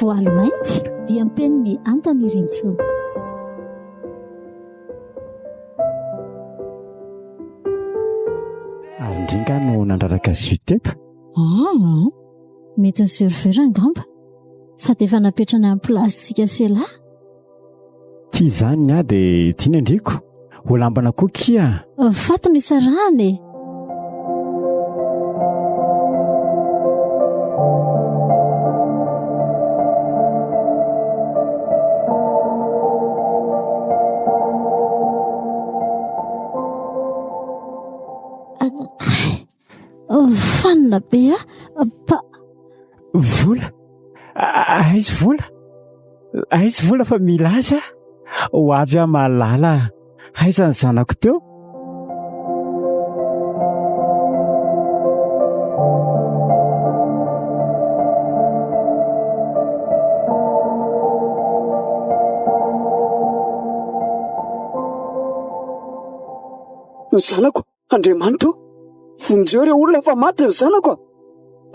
Voaly mainty diam-penin'i Antanirintsoa. Ary ndry nga no nandraraka jus teto? Aa, mety ny serveur angamba. Sady efa napetrany amin'ny place-tsika sy elah. Ty izany ny ahy dia ity ny andriako. Ho lambana koa kia. Faty no isarahana e. Fanina be a! Pa. Vola! Aiza vola? Aiza vola fa mila azy aho? Ho avy aho mahalala. Aiza ny zanako teo? Ny zanako! Andriamanitra o! Vonjeo ireo olona fa maty ny zanako a!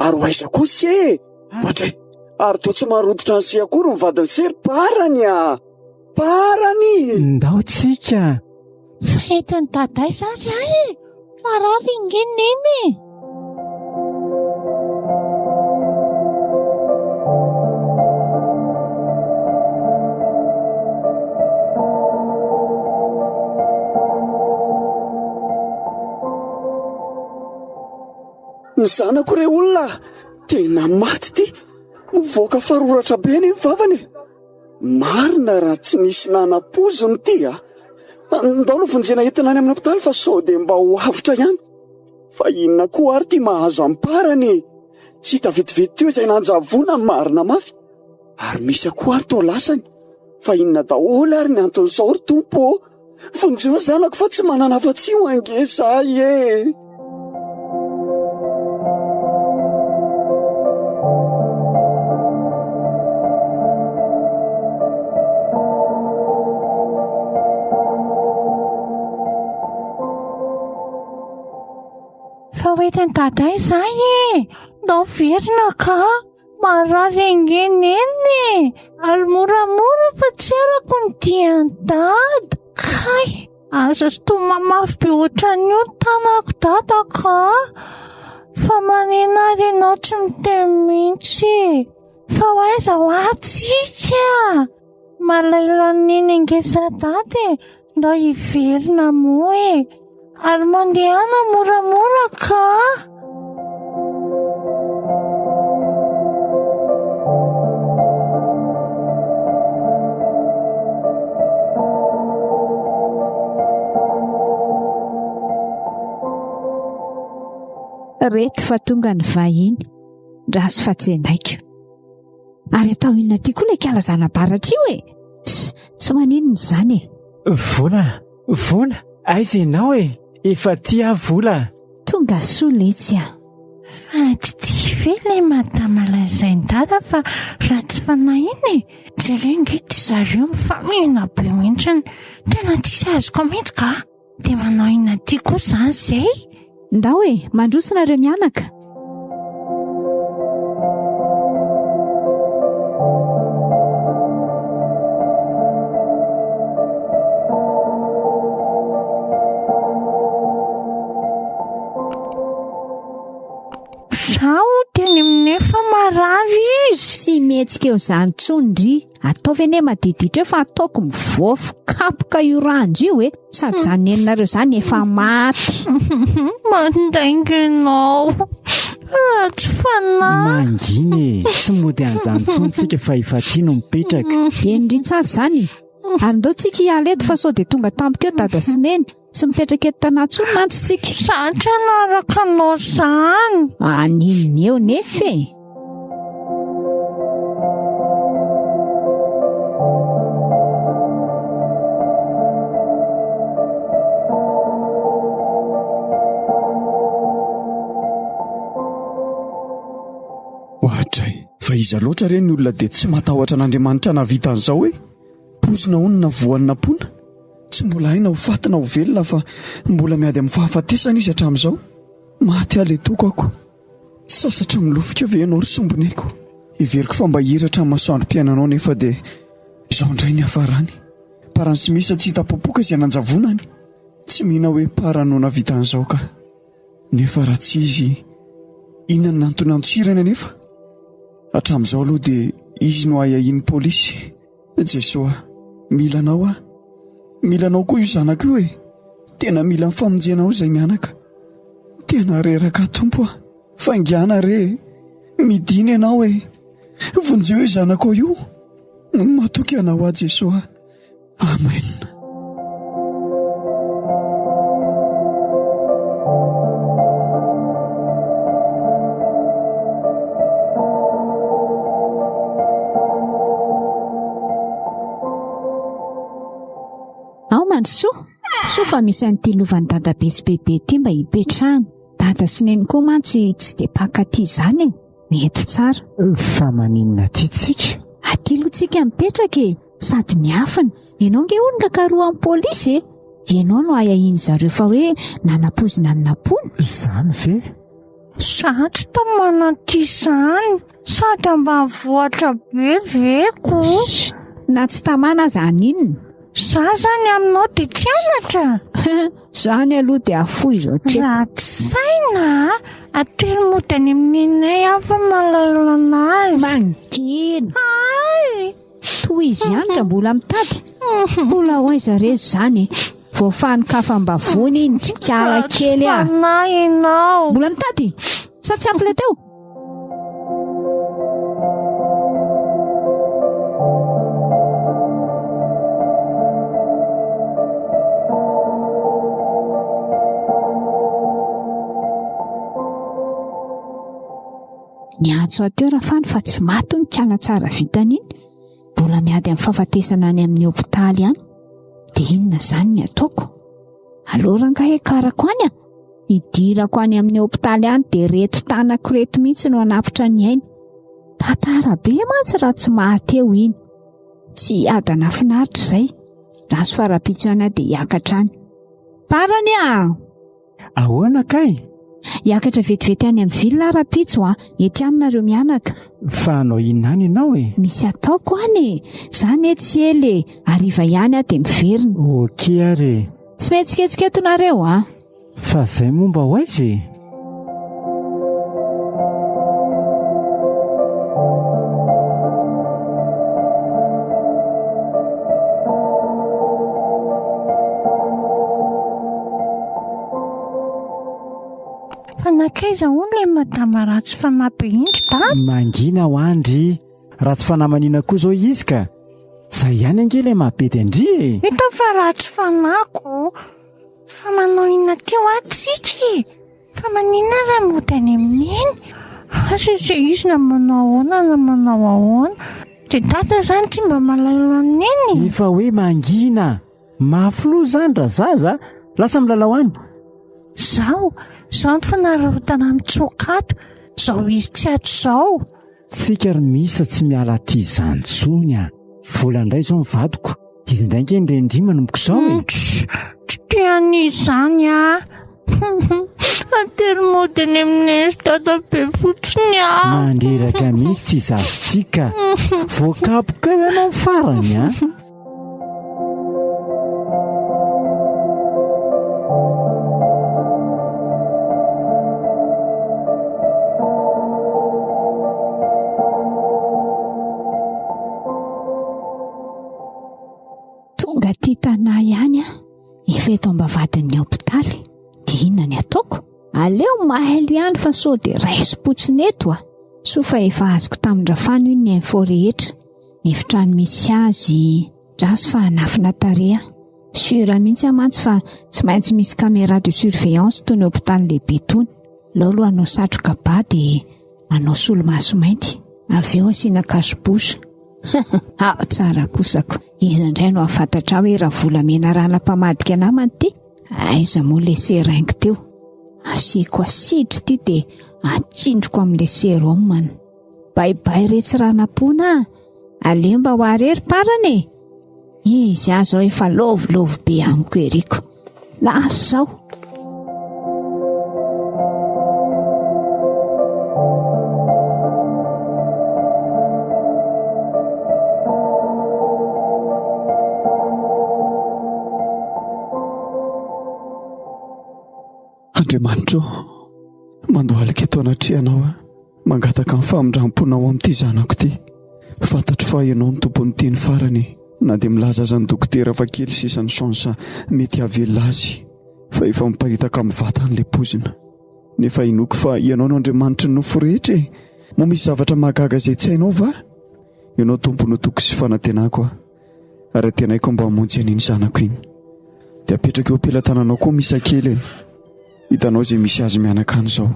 Ary ho aiza kosa e? Ohatray! Ary toa tsy marototra an'i se akory ny vadin'i se ry parany a! Parany! Ndao tsika! Fa entin'i dada aiza ary ahy e? Marary ange neny e! Ny zanako re olona tena maty ity mivoaka faroratra be anie ny vavany e marina raha tsy nisy nanapoziny ity a ndao aloha vonjena entina any amin'ny hopitaly fa sao dia mba ho avotra ihany Fa inona koa ary ty mahazo amparany e? Tsy hita vetivety teo izay nanjavona ny marina mafy. Ary misy akoho ary toa lasany. Fa inona daholo ary ny anton'izao ry Tompo ô? Vonjeo ny zanako fa tsy manana afa-tsy io ange zahay e! Fa ho entin'i Dada izahay e! Ndao verina ka! Marary ange Neny e! Ary moramora fa tsy arako ny dian'i Dada. Kay! Aza sintomina mafy be ohatran'io ny tanako Dada ka! Fa manina ary ianao tsy miteny mihitsy e! Fa ho aiza hoa tsika? Malahelo an'i Neny ange za Dada e! Ndao hiverina moa e! Ary mandehana moramora ka! Reto fa tonga ny vahiny, ndraso fa tsenaiko. Ary atao inona aty koa ilay kala zana-baratra io e? Tsy maninona izany e. Vola, Vola, aiza ianao e? Efa aty aho Vola. Tonga soa letsy a. Fa tsy tia ve ilay madama lazain'i dada fa ratsy fanahy iny e? Jereo ange ity zareo mifamihina be mihitsiny. Tena tsisy azoko mihitsy ka. Dia manao inona aty koa izany izay? Ndao e, mandroso nareo mianaka. Zaho teny aminay fa marary izy. Tsy mihetsika eo izany intsony ndry. Ataovy anie madiditra eo fa ataoko mivoafo kapoka io ranjo io e. Sady izany neninareo izany efa maty. Mandainga ianao. Ratsy fanahy. Mangina e. Tsy mody an'izany intsony tsika fa efa aty no mipetraka. Eny ndry tsara izany. Ary ndao tsika hiala eto fa sao dia tonga tampoka eo dada sy neny. Tsy mipetraka eto tanà intsony mantsy tsika. Za tsy hanaraka anao zany. Aninona eo nefa e? Oadray, fa iza loatra re ny olona dia tsy matahotra an'Andriamanitra nahavita an'izao e? Poizina hono na voan'ny nampoina? Tsy mbola hay na ho faty na ho velona fa mbola miady amin'ny fahafatesana izy hatramin'izao. Maty aho letoko ako. Tsy sasatra milofika ve ianao ry sombineko? Heveriko fa mba hihiratra ny masoandrom-piainanao nefa dia izao indray ny hiafarany. Parany sy Misa tsy hita popoka izay nanjavonany. Tsy mino aho hoe Parany no nahavita an'izao ka. Nefa raha tsy izy, inona no antony antsirany anefa? Hatramin'izao aloha dia izy no ahiahian'ny polisy. Jesoa, mila anao aho. Mila anao koa io zanako io e. Tena mila ny famonjenao izay mianaka. Tena reraka aho Tompo a. Faingàna re e. Midina ianao e. Vonjeo io zanakao io. Matoky anao aho Jesoa. Amen. Ao Mandrosoa, soa fa misy an'ity lovan'i dadabe sy bebe ity mba hipetrahana. Dada sy neny koa mantsy tsy dia mpankaty izany e. Mety tsara. Fa maninona aty tsika? Aty aloha tsika mipetraka e. Sady miafina. Ianao nge hono kakarohan'ny polisy e! Ianao no ahiahian'ny zareo fa hoe nanapoizina an'i Nampoina. Izany ve? Za tsy tamana aty izany, sady ambanivohitra be ve ko? Shh! Na tsy tamana aza haninona? Za zany aminao dia tsy anatra? Zany aloha dia afoizo hatreto. Ratsy saina a! Atero mody any amin'ny neninay aho fa malahelo anazy. Mangina! Hay! Tohizo ihany raha mbola mitady. Mbola ho aiza re izany e? Vao fanokafam-bavony iny kala kely a. Ratsy fanahy ianao. Mbola mitady? Sa tsy ampy ilay teo? Niantso ahy teo Rafano fa tsy maty hono kala tsara vitany iny. Mbola miady amin'ny fahafatesana any amin'ny hopitaly any. Dia inona izany ny ataoko? Aleo rangahy hiakarako any a! Hidirako any amin'ny hopitaly any dia reto tanako reto mihitsy no hanapitra ny ainy. Tantara be mantsy raha tsy maty eo iny. Tsy hiadana finaritra izay. Raso fa rahampitso ihany aho dia hiakatra any. Parany a! Ahoana kay? Hiakatra vetivety any amin'ny ville aho rahampitso a! Ety any nareo mianaka. Fa hanao inona any ianao e? Misy ataoko any e! Za anie tsy ela e! Hariva ihany aho dia miverina. Ok ary e! Tsy mihetsiketsika eto nareo a! Fa zay moa mba ho aiza e? Fa nankaiza hono ilay madama ratsy fanahy be indry dada? Mangina ho an-dry. Ratsy fanahy manina koa izao izy ka. Zay ihany ange ilay mahabedy an-dry e. Hita fa ratsy fanahy ko. Fa manao inona teo aho tsika e? Fa maninona raha mody any amin'ny neny? Asa izay izy na manao ahoana na manao ahoana. Dia dada izany tsy mba malahelo an'i neny? Efa hoe mangina. Mafy loha izany razaza a! Lasa milalao any. Izao, izao ny fanararaotana mitsoaka ato, izao izy tsy ato izao. Tsika ry Misa tsy miala aty izany intsony a! Vola indray izao ny vadiko. Izy indray ange ny rendria manomboka izao e! Tsy te han'izy izany aho. Atero mody any amin'ny Neny sy Dadabe fotsiny aho. Mandreraka mihitsy ity zaza ity ka. Voakapoka eo ianao farany a! Tonga aty Tana ihany aho, efa eto am-bavahadin'ny hopitaly. Dia inona ny ataoko? Aleo mailo ihany fa sao dia raisim-potsiny eto a! Soa fa efa azoko tamin-dRafano iny ny info rehetra. Ny efitrano misy azy, draso fa hanafina tarehy aho. Sûr mihitsy aho mantsy fa tsy maintsy misy caméra de surveillance tony hopitaly lehibe tony. Aleo aloha hanao satroka ba dia manao solomaso mainty, avy eo asiana cache-bouche. Ao tsara kosako. Iza indray no hahafantatra ahy hoe Ravolamena rana mpamadika namany ity? Aiza moa le seringue teo? Asiako asidra ity dia atsindriko amin'ilay sérum-ny. Bye bye retsy ranapona a! Aleo mba ho ary ery parany e! Izy aho zao efa lôvilôvy be amiko ery ko. Lasa zao. Andriamanitra ô, mandohalika eto anatrehanao aho, mangataka ny famindram-ponao amin'ity zanako ity. Fantatro fa ianao no tompon'ny teny farany e, na dia milaza aza ny dokotera fa kely sisa ny chance mety hahavelona azy, fa efa miparitaka amin'ny vatany ilay poizina. Nefa inoako fa ianao no Andriamanitry ny nofo rehetra e! Moa misy zavatra mahagaga izay tsy hainao va? Ianao Tompo no toky sy fanantenako aho. Ary antenaiko mba hamonjy an'iny zanako iny. Dia apetrako eo am-pelatananao koa Misa kely e! Hitanao izay misy azy mianaka any izao.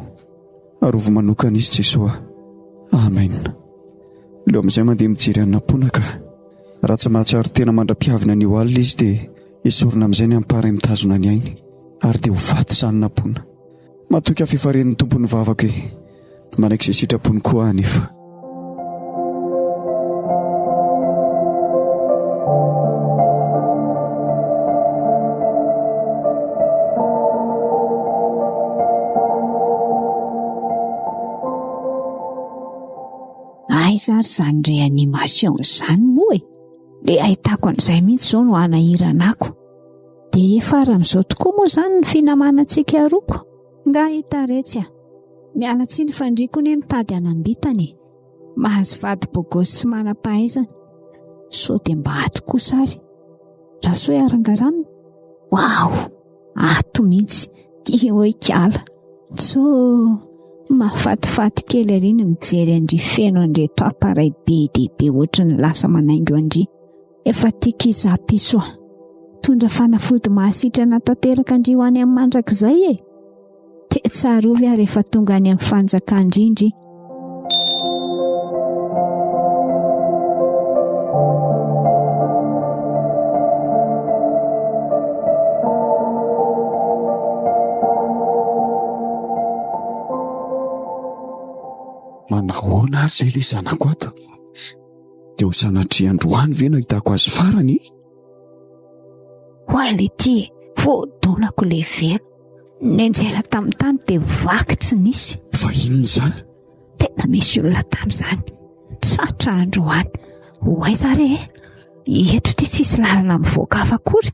Arovy manokana izy Jesoa. Amen. Leo amin'izay mandeha mijery an'i Nampoina ka. Raha tsy mahatsiaro tena mandra-pihaviny anio alina izy dia esorina amin'izay ny ampara mitazona ny ainy ary dia ho faty izany Nampoina. Matoky aho f'efa ren'ny Tompo ny vavako e. Manaiky izay sitrapony koa aho anefa. Aiza ary izany réanimation izany moa e? Dia ahitako an'izay mihitsy izao no hanahirana ako. Dia efa ary amin'izao tokoa moa izany ny finamanantsika roa ko? Nga hita retsy a! Miala tsiny fa ndry koa ne mitady hanambitana e! Mahazo vady bogosy sy manam-pahaizana. Sao dia mba ato kosa ary? Rasoa hoe arangaranina? Waouh! Ato mihitsy! Ioy kala! Tsoo! Mahafatifaty kely ery ny mijery an-dry feno an'ireto appareil be dia be ohatry ny lasa manaingo an-dry. Efa tiako izaho piso a! Tondra fanafody mahasitrana tanteraka an-dry ho any amin'ny mandrakizay e! Dia tsarovy aho rehefa tonga any amin'ny fanjakan-dry ndry. Manahoana ary izay ilay zanako ato? Dia ho sanatria androany ve no ahitako azy farany? Hoy le ty e, voadonako le vera. Nenjera tamin'ny tany dia vaky tsy nisy. Fa inona izany? Tena misy olona tamin'izany. Tratra androany. Ho aiza re e? Eto ity tsisy lalana mivoaka hafa akory.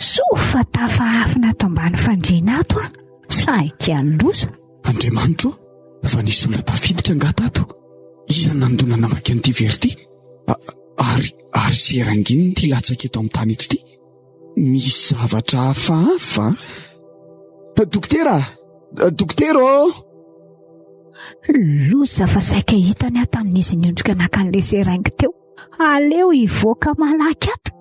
Soa fa tafahafina ato ambany fandriana ato aho. Saika loza. Andriamanitro, fa nisy olona tafiditra angaha tato? Iza no nandona namaky an'ity vera ity? Ary ary seranginina ity latsaka eto amin'ny tany eto ity? Misy zavatra hafahafa. Dokotera! Dokotera ô! Loza fa saika hitany aho tamin'izy niondrika naka an'ilay seringue teo. Aleo hivoaka malaky ato.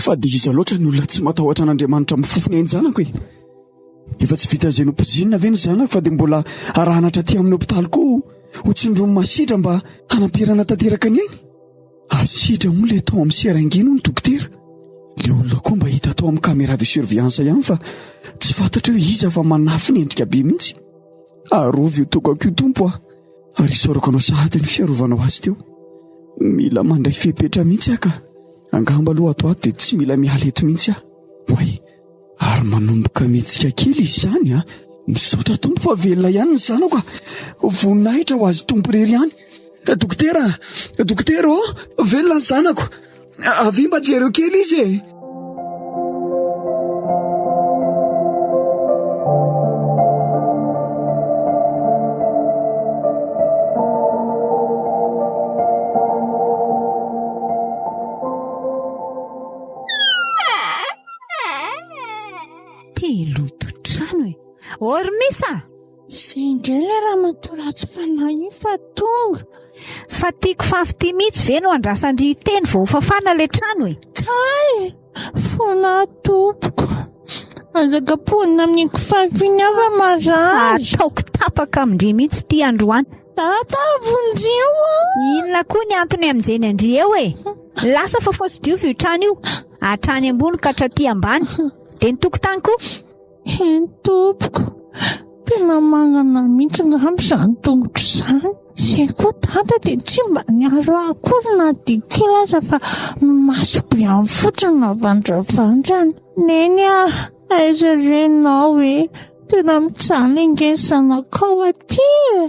Fa dia iza loatra ny olona tsy matahotra an'Andriamanitra mifofona eny zanako e? Efa tsy vitan'izay nopoizinina ve ny zanako fa dia mbola arahana hatraty amin'ny hopitaly koa ho tsindromy masidra mba hanamperana tanteraka ny ainy? Asidra moa ilay tao amin'ny seringue hono dokotera. Ilay olona koa mba hita tao amin'ny caméra de surveillance ihany fa tsy fantatra hoe iza fa manafina endrika be mihitsy. Arovy io tokako io Tompo a! Ary isaorako anao sahady ny fiarovanao azy teo. Mila mandray fepetra mihitsy aho ka. Angamba aloha ato ato dia tsy mila miala eto mihitsy aho. Oay! Ary manomboka mihetsika kely izy izany a! Misaotra Tompo fa velona ihany ny zanako a! Voninahitra ho azy Tompo irery ihany. Dokotera! Dokotera ô! Velona ny zanako! Avia mba jereo kely izy e! Te loto trano e! Ormisa! Izay indray ilay ramatoa ratsy fanahy iny fa tonga. Fa ty kifafy ty mihitsy ve no andrasan-dry hiteny vao hofafana ilay trano e? Kay! Fona tompoko. Aza kapohina amin'iny kifafy iny aho fa marary. Ataoko tapaka amin-dry mihitsy ity androany. Dada, vonjeo aho! Inona koa ny antony hamonjeny an-dry eo e? Lasa fa fao sy diovy io trano io. Hatrany ambony ka hatraty ambany. Dia ny tokotany koa? Eny tompoko, tena mangana mihitsy angamba izany tongotro izany. Izay koa dada dia tsy mba niaro ahy akory na dia kely aza fa ny maso be any fotsiny navandravandra. Neny ah, aiza re ianao e? Tena mijaly ange ny zanakao aty e!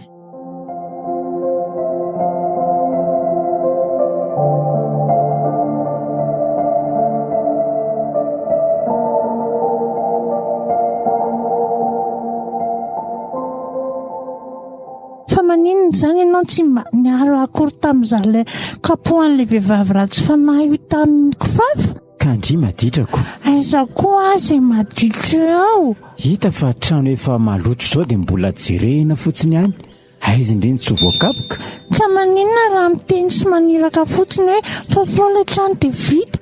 Fa maninona izany ianao tsy mba niaro akory tamin'izaho ilay kapohan'ilay vehivavy ratsy fanahy io tamin'ny kifafa? Ka ndry maditrako. Aiza koa aza e maditra eo. Hita fa trano efa maloto izao dia mbola jerena fotsiny ihany. Aiza indray no tsy ho voakapoka? Ka maninona raha miteny sy maniraka fotsiny hoe fafao ilay trano dia vita?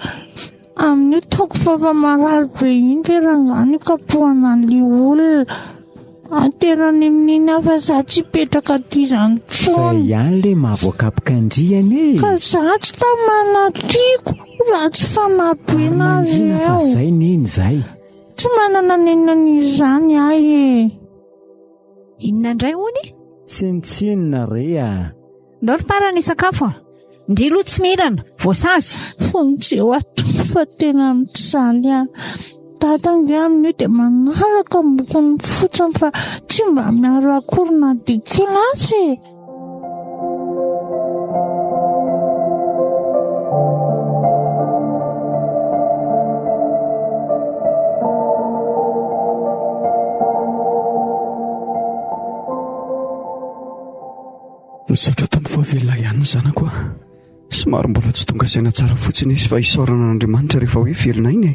Amin'io taoko vava marary be iny ve rangahy no ikapohana an'ilay olona? Aterany amin'iny aho fa za tsy hipetraka aty izany Zay intsony. ihany le mahavoakapoka an-dry anie e! Ka za tsy tamana tiako, ratsy fanahy be Ary mangina fa nareo. zay neny zay. Tsy manana nenina an'izany ahy e. Inona indray hono e? Tsinontsinona re a! Ndao ry parany hisakafo a! Ndry aloha tsy mihinana, voasazy. Vonjeo aho Tompo fa tena mijaly aho. Dada ange amin'io dia manaraka ambokony fotsiny fa tsy mba miaro akory na dia kely aza e. Misaotra Tompo fa velona ihany ny zanako a. Somary mbola tsy tonga saina tsara fotsiny izy fa isaorana an'Andriamanitra rehefa hoe velona iny e.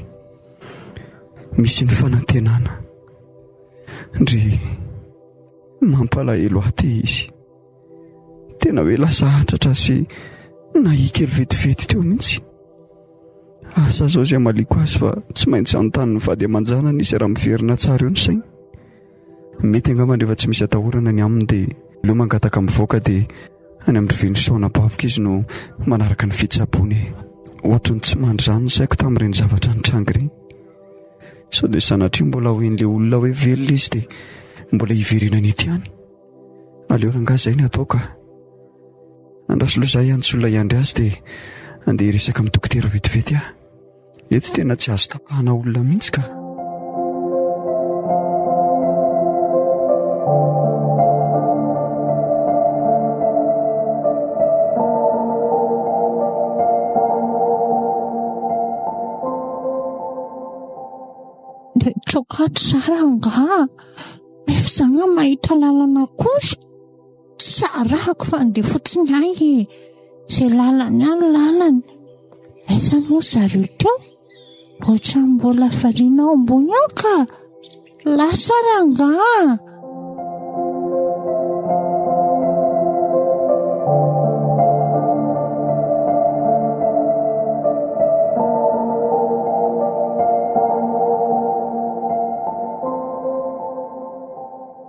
Misy ny fanantenana. Ndry mampalahelo ahy ty izy. Tena hoe lasa hatratra sy nahia kely vetivety teo mihitsy. Asa zao izay hamaliako azy fa tsy maintsy hanontany ny vady aman-janany izy raha miverina tsara eo ny sainy. Mety angamba rehefa tsy misy atahorana ny aminy dia aleo mangataka mivoaka dia any amin'ny Rivenosoa anabaviko izy no manaraka ny fitsaboana e. Ohatry ny tsy mandry izany ny saiko tamin'ireny zavatra nitranga ireny. Sao dia sanatria mbola ho hen'ilay olona hoe velona izy dia mbola hiverenany eto ihany. Aleo rangahy izay ny atao ka. Andraso loha izaho hiantso olona hiandry azy dia andeha hiresaka amin'ny dokotera vetivety aho. Eto tena tsy azo tapahana olona mihitsy ka. Nitsoaka tsara angaha, nefa za nga mahita lalana kosa. Tsy arahako fa andeha fotsiny ahy e. Izay lalany any lalany. Aiza moa zareo teo? Ohatran'ny mbola variana ao ambony ao ka. Lasa rangaha.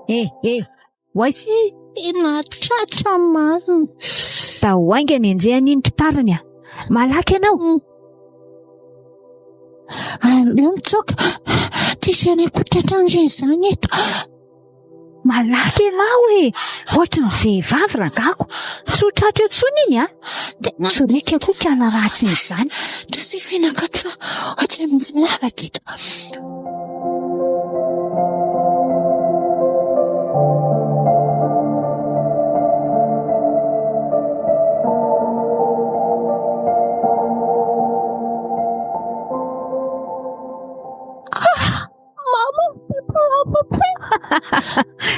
Eh, eh, Oay! Tena tratra marina. Da ho haingana enjehana iny mpitariny a! Malaky ianao! Hmm. Aleo mitsoaka. Tsisy anay ko tratran'izany izany eto. Malaky ianao e! Ohatry ny vehivavy rangako. Tsy ho tratra eo intsony iny a! Tsorika koa kala ratsy izany. Tsy fihinankato fa ohatry ny misy milavaka eto.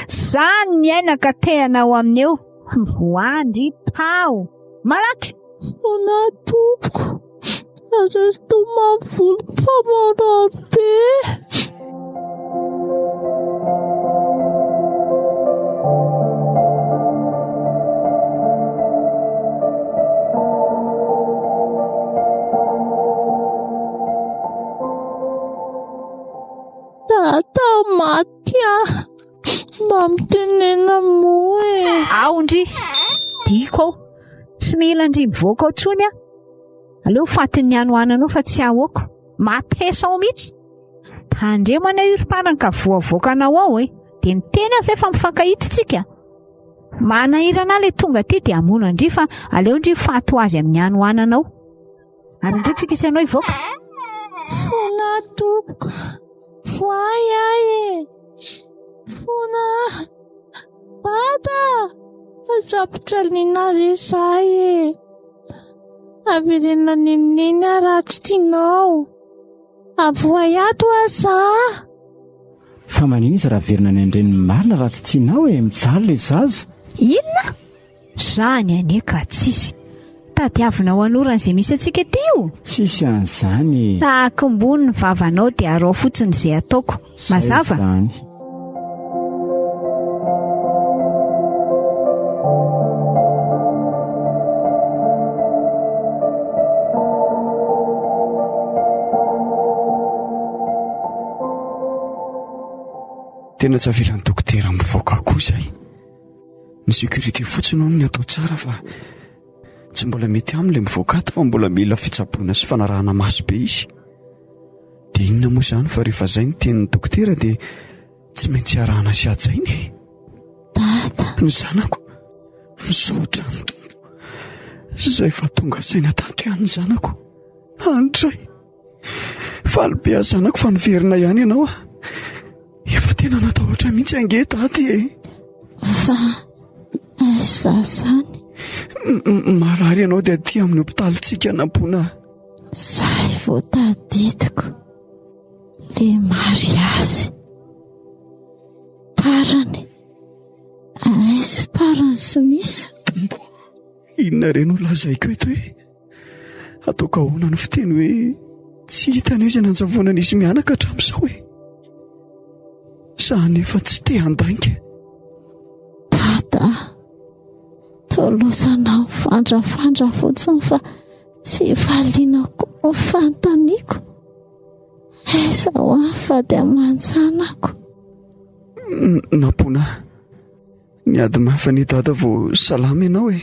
Zany ny aina ka tehanao aminy eo. Voandry tao. Malaky! Fona tompoko. Aza sintomany volo fa marary be. ah! Mba mitenena moa e! Ao ndry! Diako ao! Tsy mila ndry mivoaka ao intsony aho! Aleo fatin'ny hanoananao fa tsy ahoako! Matesa ao mihitsy! Tandremo anie io ry parany ka voavoakanao ao e! Dia niteny aho izay fa mifankahita isika! Manahirana ahy ilay tonga aty dia hamono an-dry fa aleo ndry faty ho azy amin'ny hanoananao. Ary ndry tsika sy ianao hivoaka. Fona tompoko. Voay ahy e. Fona. Dada. Aza ampijaliana re zahay e. Avereno any amin'i Neny aho raha tsy tianao. Avoay ato aho za. Fa manina izy raha averina any an-dreniny marina raha tsy tianao e, mijaly ilay zaza. Inona? Zany anie ka tsisy. Tadiavina ao anorana izay misy antsika ety io. Tsisy an'izany e. Tahakimbony ny vavanao dia arao fotsiny izay ataoko. Mazava? Zay izany. Tena tsy avelan'ny dokotera mivoaka koa izay. Ny sécurité fotsiny hono ny atao tsara fa tsy mbola mety aminy ilay mivoaka ato fa mbola mila fitsaboana sy fanarahana maso be izy. Dia inona moa izany fa rehefa izay ny tenin'ny dokotera dia tsy maintsy arahana sy hajaina e. Dada. Ny zanako, misaotra ny Tompo. Izay fa tonga saina tato ihany ny zanako. Andray. Faly be aho zanako fa niverina ihany ianao ah. Efa tena natahotra mihitsy ange taty e. Fa aiza zany? Marary ianao dia aty amin'ny hopitalintsika nampoina. Zay vao tadidiko le mariazy. Parany. Aiza parany sy misa? Tompo, inona re no lazaiko eto e? Ataoko ahoana ny fiteny hoe tsy hita anie izay nanjavonan'izy mianaka hatramin'izao e. Za anefa tsy te handainga. Dada, toa lozanao mifandrafandra fotsiny fa tsy valiana koa ny fanontaniako. Aiza ho ahy vady aman-janako? Nampoina, niady mafy anie dada vao salama ianao e.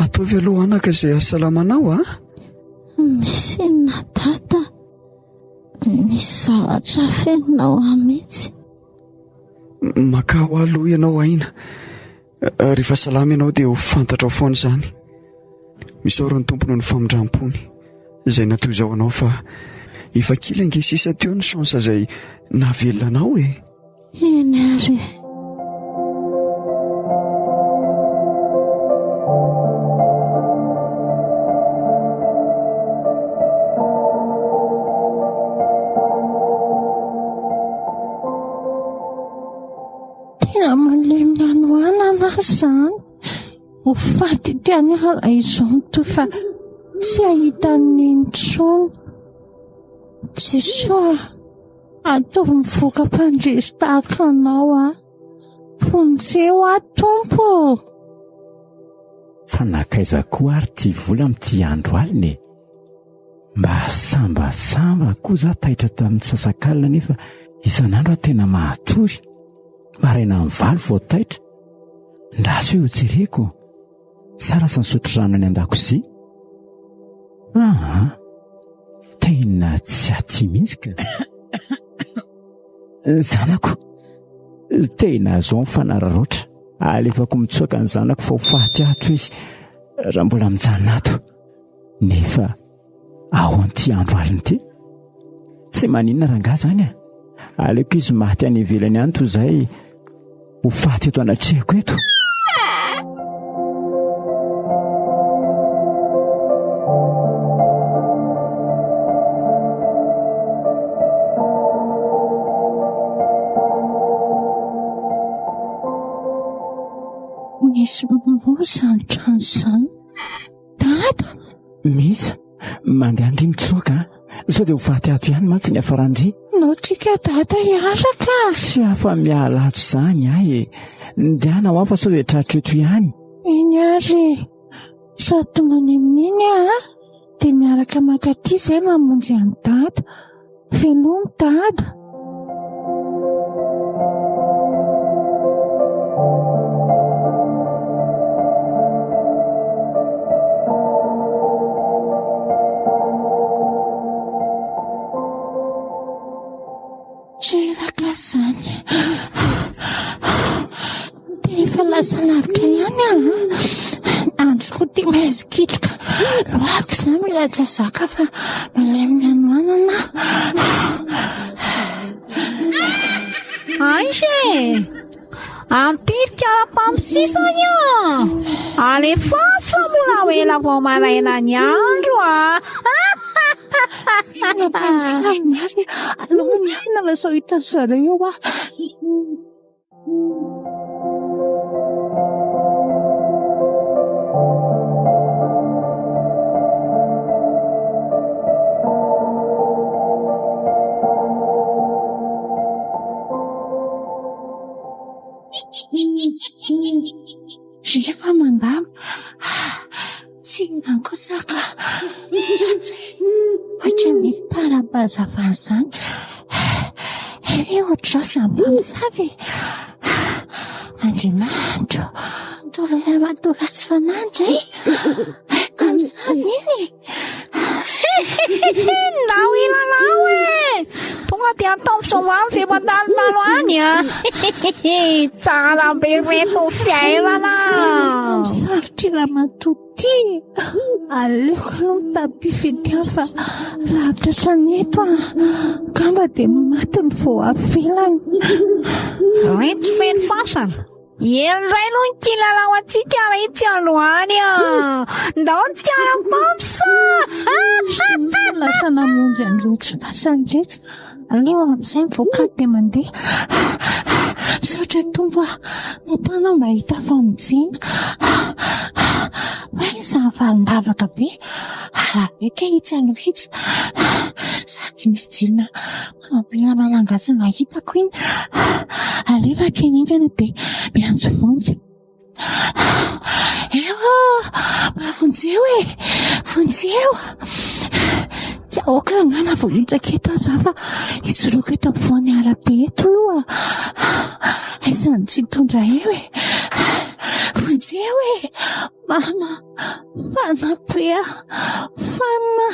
Ataovy aloha anaka izay hahasalama anao a! Misy inona dada? Misy zavatra afeninao ahy mihitsy. Makà ho ahy aloha ianao aina. Rehefa salama ianao dia ho fantatrao foana izany. Misaora ny Tompo noho ny famindram-pony izay natoizao anao fa efa kely ange sisa teo ny chance izay nahavelona anao e. Eny ary e. Tena malemy hanoanana aho izany. Ho faty ity any aho raha izao toa fa tsy hahita an'i Neny intsony. Jesoa a! Ataovy mivoaka mpandresy tahaka anao aho. Vonjeo aho Tompo ô! Fa nankaiza koa ary ty vola amin'ity andro alina e? Mba sambasamba koa za taitra tamin'ny sasakalina nefa isan'andro aho tena mahatory. Maraina amin'ny valo vao taitra. Ndraso hoe hojereko. Sa lasa nisotro rano any an-dakozia? Aa, tena tsy aty mihitsy ka. Zanako, tena zao ny fanararaotra. Alefako mitsoaka ny zanako fa ho faty ato izy raha mbola mijanona ato. Nefa ao an'ity andro alina ity. Tsy maninona rangahy zany a. Aleoko izy maty any ivelany any toy izay ho faty eto anatrehako eto. Misy moa izany trano izany. Dada! Misy. Mandeha ndry mitsoaka a! Sao dia ho faty ato ihany mantsy ny hafaran-dry. Naotrika dada hiaraka. Tsy afa-miala ato izany ahy e! Ndehana ho aho fa sao dia tratro eto ihany. Eny ary e! Sady tonga any amin'iny aho a! Dia miaraka mankaty izay mamonjy an'i dada. Veloma dada. Reraka izany. Dia efa lasa lavitra ihany aho. Andro koa ity maizikitroka. Lohako izany mila tsy zaka fa malemy ny hanoanana aho. Aiza e! Antirika ara-pampisisa io! Alefaso fa mbola ho ela vao maraina ny andro a! Mpamosavy marina, aleo mialona fa sao hitan-dry zareo eo aho. Rehefa mandalo, tsy kosa ka. Ohatra misy tara-pahazavana izany. Eh, ohatr'izao izany mpamosavy e. Andriamanitro, tolory ramatoa ratsy fanahy indray. Mpamosavy iny e. Ndao hilalao e! Tonga dia ataovy soavaly izay mandalondalo any a! Tsara be reto fiainana! Sarotra i ramatoa ity e! Aleoko aloha mitapy fety fa raha tratran'ny eto aho angamba dia maty ny vao avelany. Reto feno fasana! Eny indray aloha ny kilalao antsika retsy androany a! Ndao tsika ara-pamps a! Lasa namonjy an'iretsy lasa an'iretsy. Aleo amin'izay mivoaka dia mandeha. Misaotra Tompo a! Nataonao mba hahita famonjena. Fa iza valim-bavaka be? Arabe kay itsy aloha itsy. Sady misy jiro Mampila malangasana hitako iny. Alefa keningana dia miantso vonjy. Eo! Mba vonjeo e! Vonjeo! Tsy aoka rangah vao hitsaka eto aza fa hijoroako eto ampovoan'ny arabe eto io ah. Aiza no tsy hitondra eo e! Vonjeo e! Mama! Fana be aho! Fana!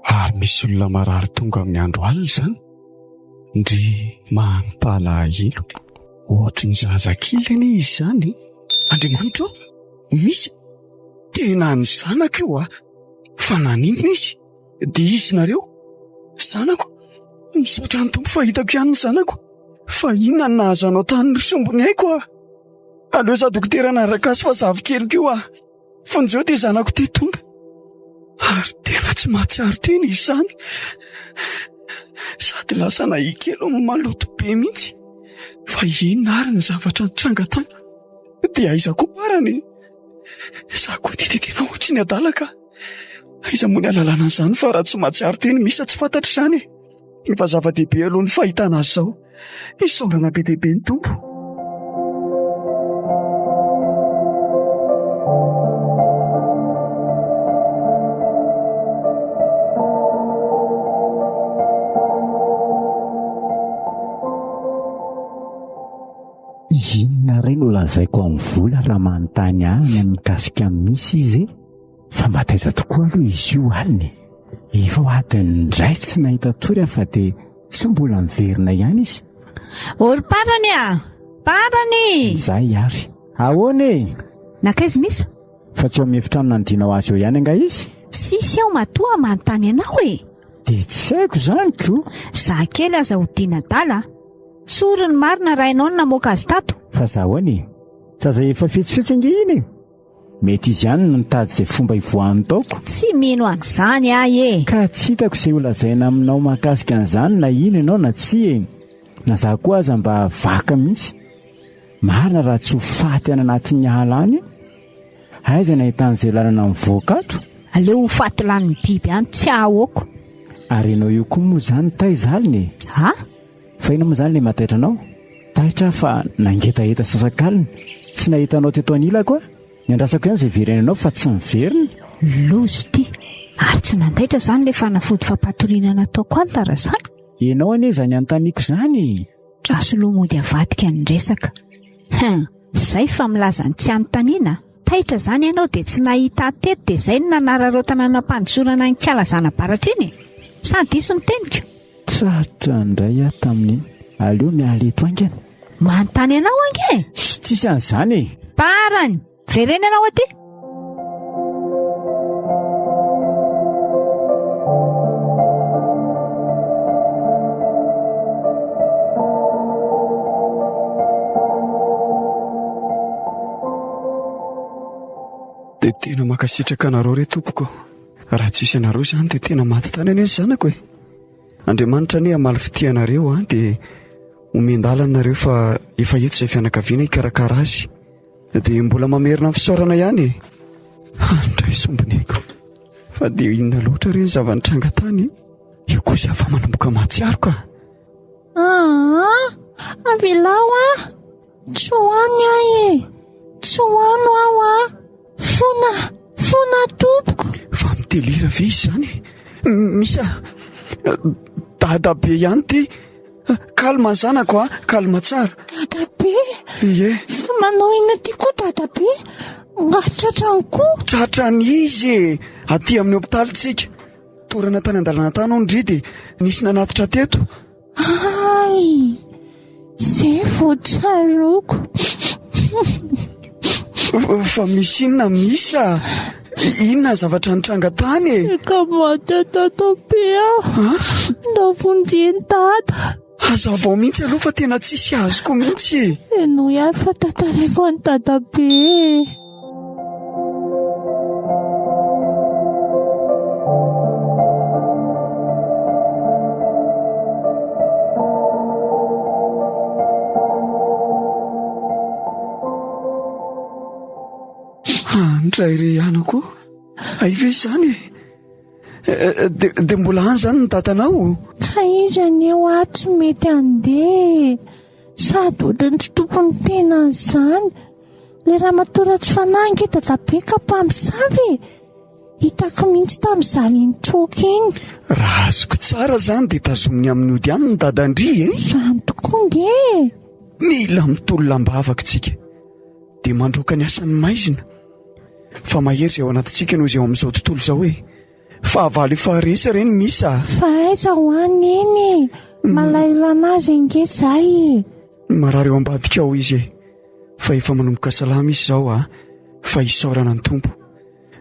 Ary misy olona marary tonga amin'ny andro alina izany? Ndry mampalahelo. Ohatry ny zazakely anie izy izany. Andriamanitra ô, misy Tena ny zanako io a! Fa naninona izy? Dia izy nareo? Zanako? Misaotra ny Tompo fa hitako ihany ny zanako. Fa inona no nahazo anao tany ry sombiny aiko a? Aleo za dokotera hanaraka azy fa zavikeliko io a! Vonjeo ity zanako ity Tompo. Ary tena tsy mahatsiaro tena izy izany. Sady lasa nahia kely no maloto be mihitsy. Fa inona ary ny zavatra nitranga tany? Dia aiza koa farany e? Za koa ity dia tena ohatry ny adala ka. Aiza moa ny ahalalana an'izany fa raha tsy mahatsiaro tena misa tsy fantatra izany e. Efa zava-dehibe aloha ny fahitana azy izao. Isaorana be dia be ny Tompo. Inona re no lazaiko amin'i Vola raha manontany ahy ny mikasika an'i Misy izy e? Fa mba taiza tokoa aloha izy io alina e? Efa ho adiny indray tsy nahita tory aho fa dia tsy mbola niverina ihany izy. Ô ry Parany a! Parany! Izay ary. Ahoana e? Nankaiza Misa? Fa tsy ao amin'ny efitrano nanidinao azy eo ihany angaha izy? Tsisy aho matoa manontany anao e! Dia tsy haiko izany ko! Za kely aza hodiana adala a! Tsory ny marina rainao no namoaka azy tato. Fa za ahoana e? Zaza efa fetsifetsy ange iny e! Mety izy ihany no nitady izay fomba hivoahany taoko. Tsy mino an'izany aho e! Ka tsy hitako izay ho lazaina aminao mahakasika an'izany na hino ianao na tsia e! Na za koa aza mba vaka mihitsy. Marina raha tsy ho faty any anatin'ny ala any. Aiza ny ahitana izay lalana mivoaka ato? Aleo ho faty lanin'ny biby any tsy ahoako. Ary ianao io koa moa izany taiza alina e? Ha? Fa inona moa izany ilay mahataitra anao? Taitra aho fa nangetaheta sasakalina. Tsy nahita anao teto anilako aho. Niandrasako ihany izay hiverenanao fa tsy niverina. Loza ity! Ary tsy nandaitra izany ilay fanafody fampatoriana nataoko alina raha izany? Ianao anie izany anontaniako izany e! Rasoloa mody avadika ny resaka. Hein! Zay fa milaza ny tsy anontaniana? Taitra izany ianao dia tsy nahita ahy teto dia izay no nanararaotana nampandrosorana an'i Kala Zanabaratra iny e! Sa diso ny teniko? Tratra indray aho tamin'iny. Aleo miala eto haingana. Manontany anao ange e! Tsisy an'izany e! Parany! Vereno ianao aty! Dia tena mankasitraka anareo re tompoko. Raha tsisy anareo izany dia tena maty tany anie ny zanako e. Andriamanitra anie hamaly fitia anareo an, dia omen-dalana nareo fa efa eto izay fianakaviana hikarakara azy. Dia mbola mamerina ny fisaorana ihany e. Handray sombineko. Fa dia inona loatra re ny zava-nitranga tany e? Io kosa fa manomboka mahatsiaro ka. Aa, avelao aho. Tsy ho any aho e. Tsy ho any aho a. Fona, fona tompoko. Fa mitelira ve izy izany e? Misa, dadabe ihany ity. Calme zanako a, calme tsara. Dadabe? Ie. Fa manao inona aty koa dadabe? Nga tratrany koa? Tratrany izy e! Aty amin'ny hopitaly tsika. Torana tany an-dalana tany hono ndry dia nisy nanatitra teto. Hay! Zay vao tsaroako. Fa misy inona Misa? Inona zavatra nitranga tany e? Ka maty dadabe aho. Ndao vonjen'i dada. Hazavao mihitsy aloha fa tena tsisy azoko mihitsy e. Henoy ary fa tantaraiko an'i dadabe e. Andray re anako, hay ve izany e? Eh, eh, dia mbola any izany ny dadanao? Ka izy anie hoa tsy mety handeha e. Sady ohatran'ny tsy tompon'ny tenany izany. Ilay ramatoa ratsy fanahy ange dadabe ka mpamosavy e! Hitako mihitsy tamin'izaho le nitsoaka iny. Raha azoko tsara izany dia tazominy amin'ny ody any ny dadan-dry e! Izany tokoa ange e! Mila mitolona am-bavaka isika. Dia mandroaka ny asan'ny maizina. Fa mahery izay ao anatintsika noho izay ao amin'izao tontolo izao e! Fahavalo efa resy re ny misa a! Fa aiza ho any eny e! Malahelo an'azy ange izahay e! Marary ao ambadika ao izy e! Fa efa manomboka salama izy izao a! Fa isaorana ny Tompo.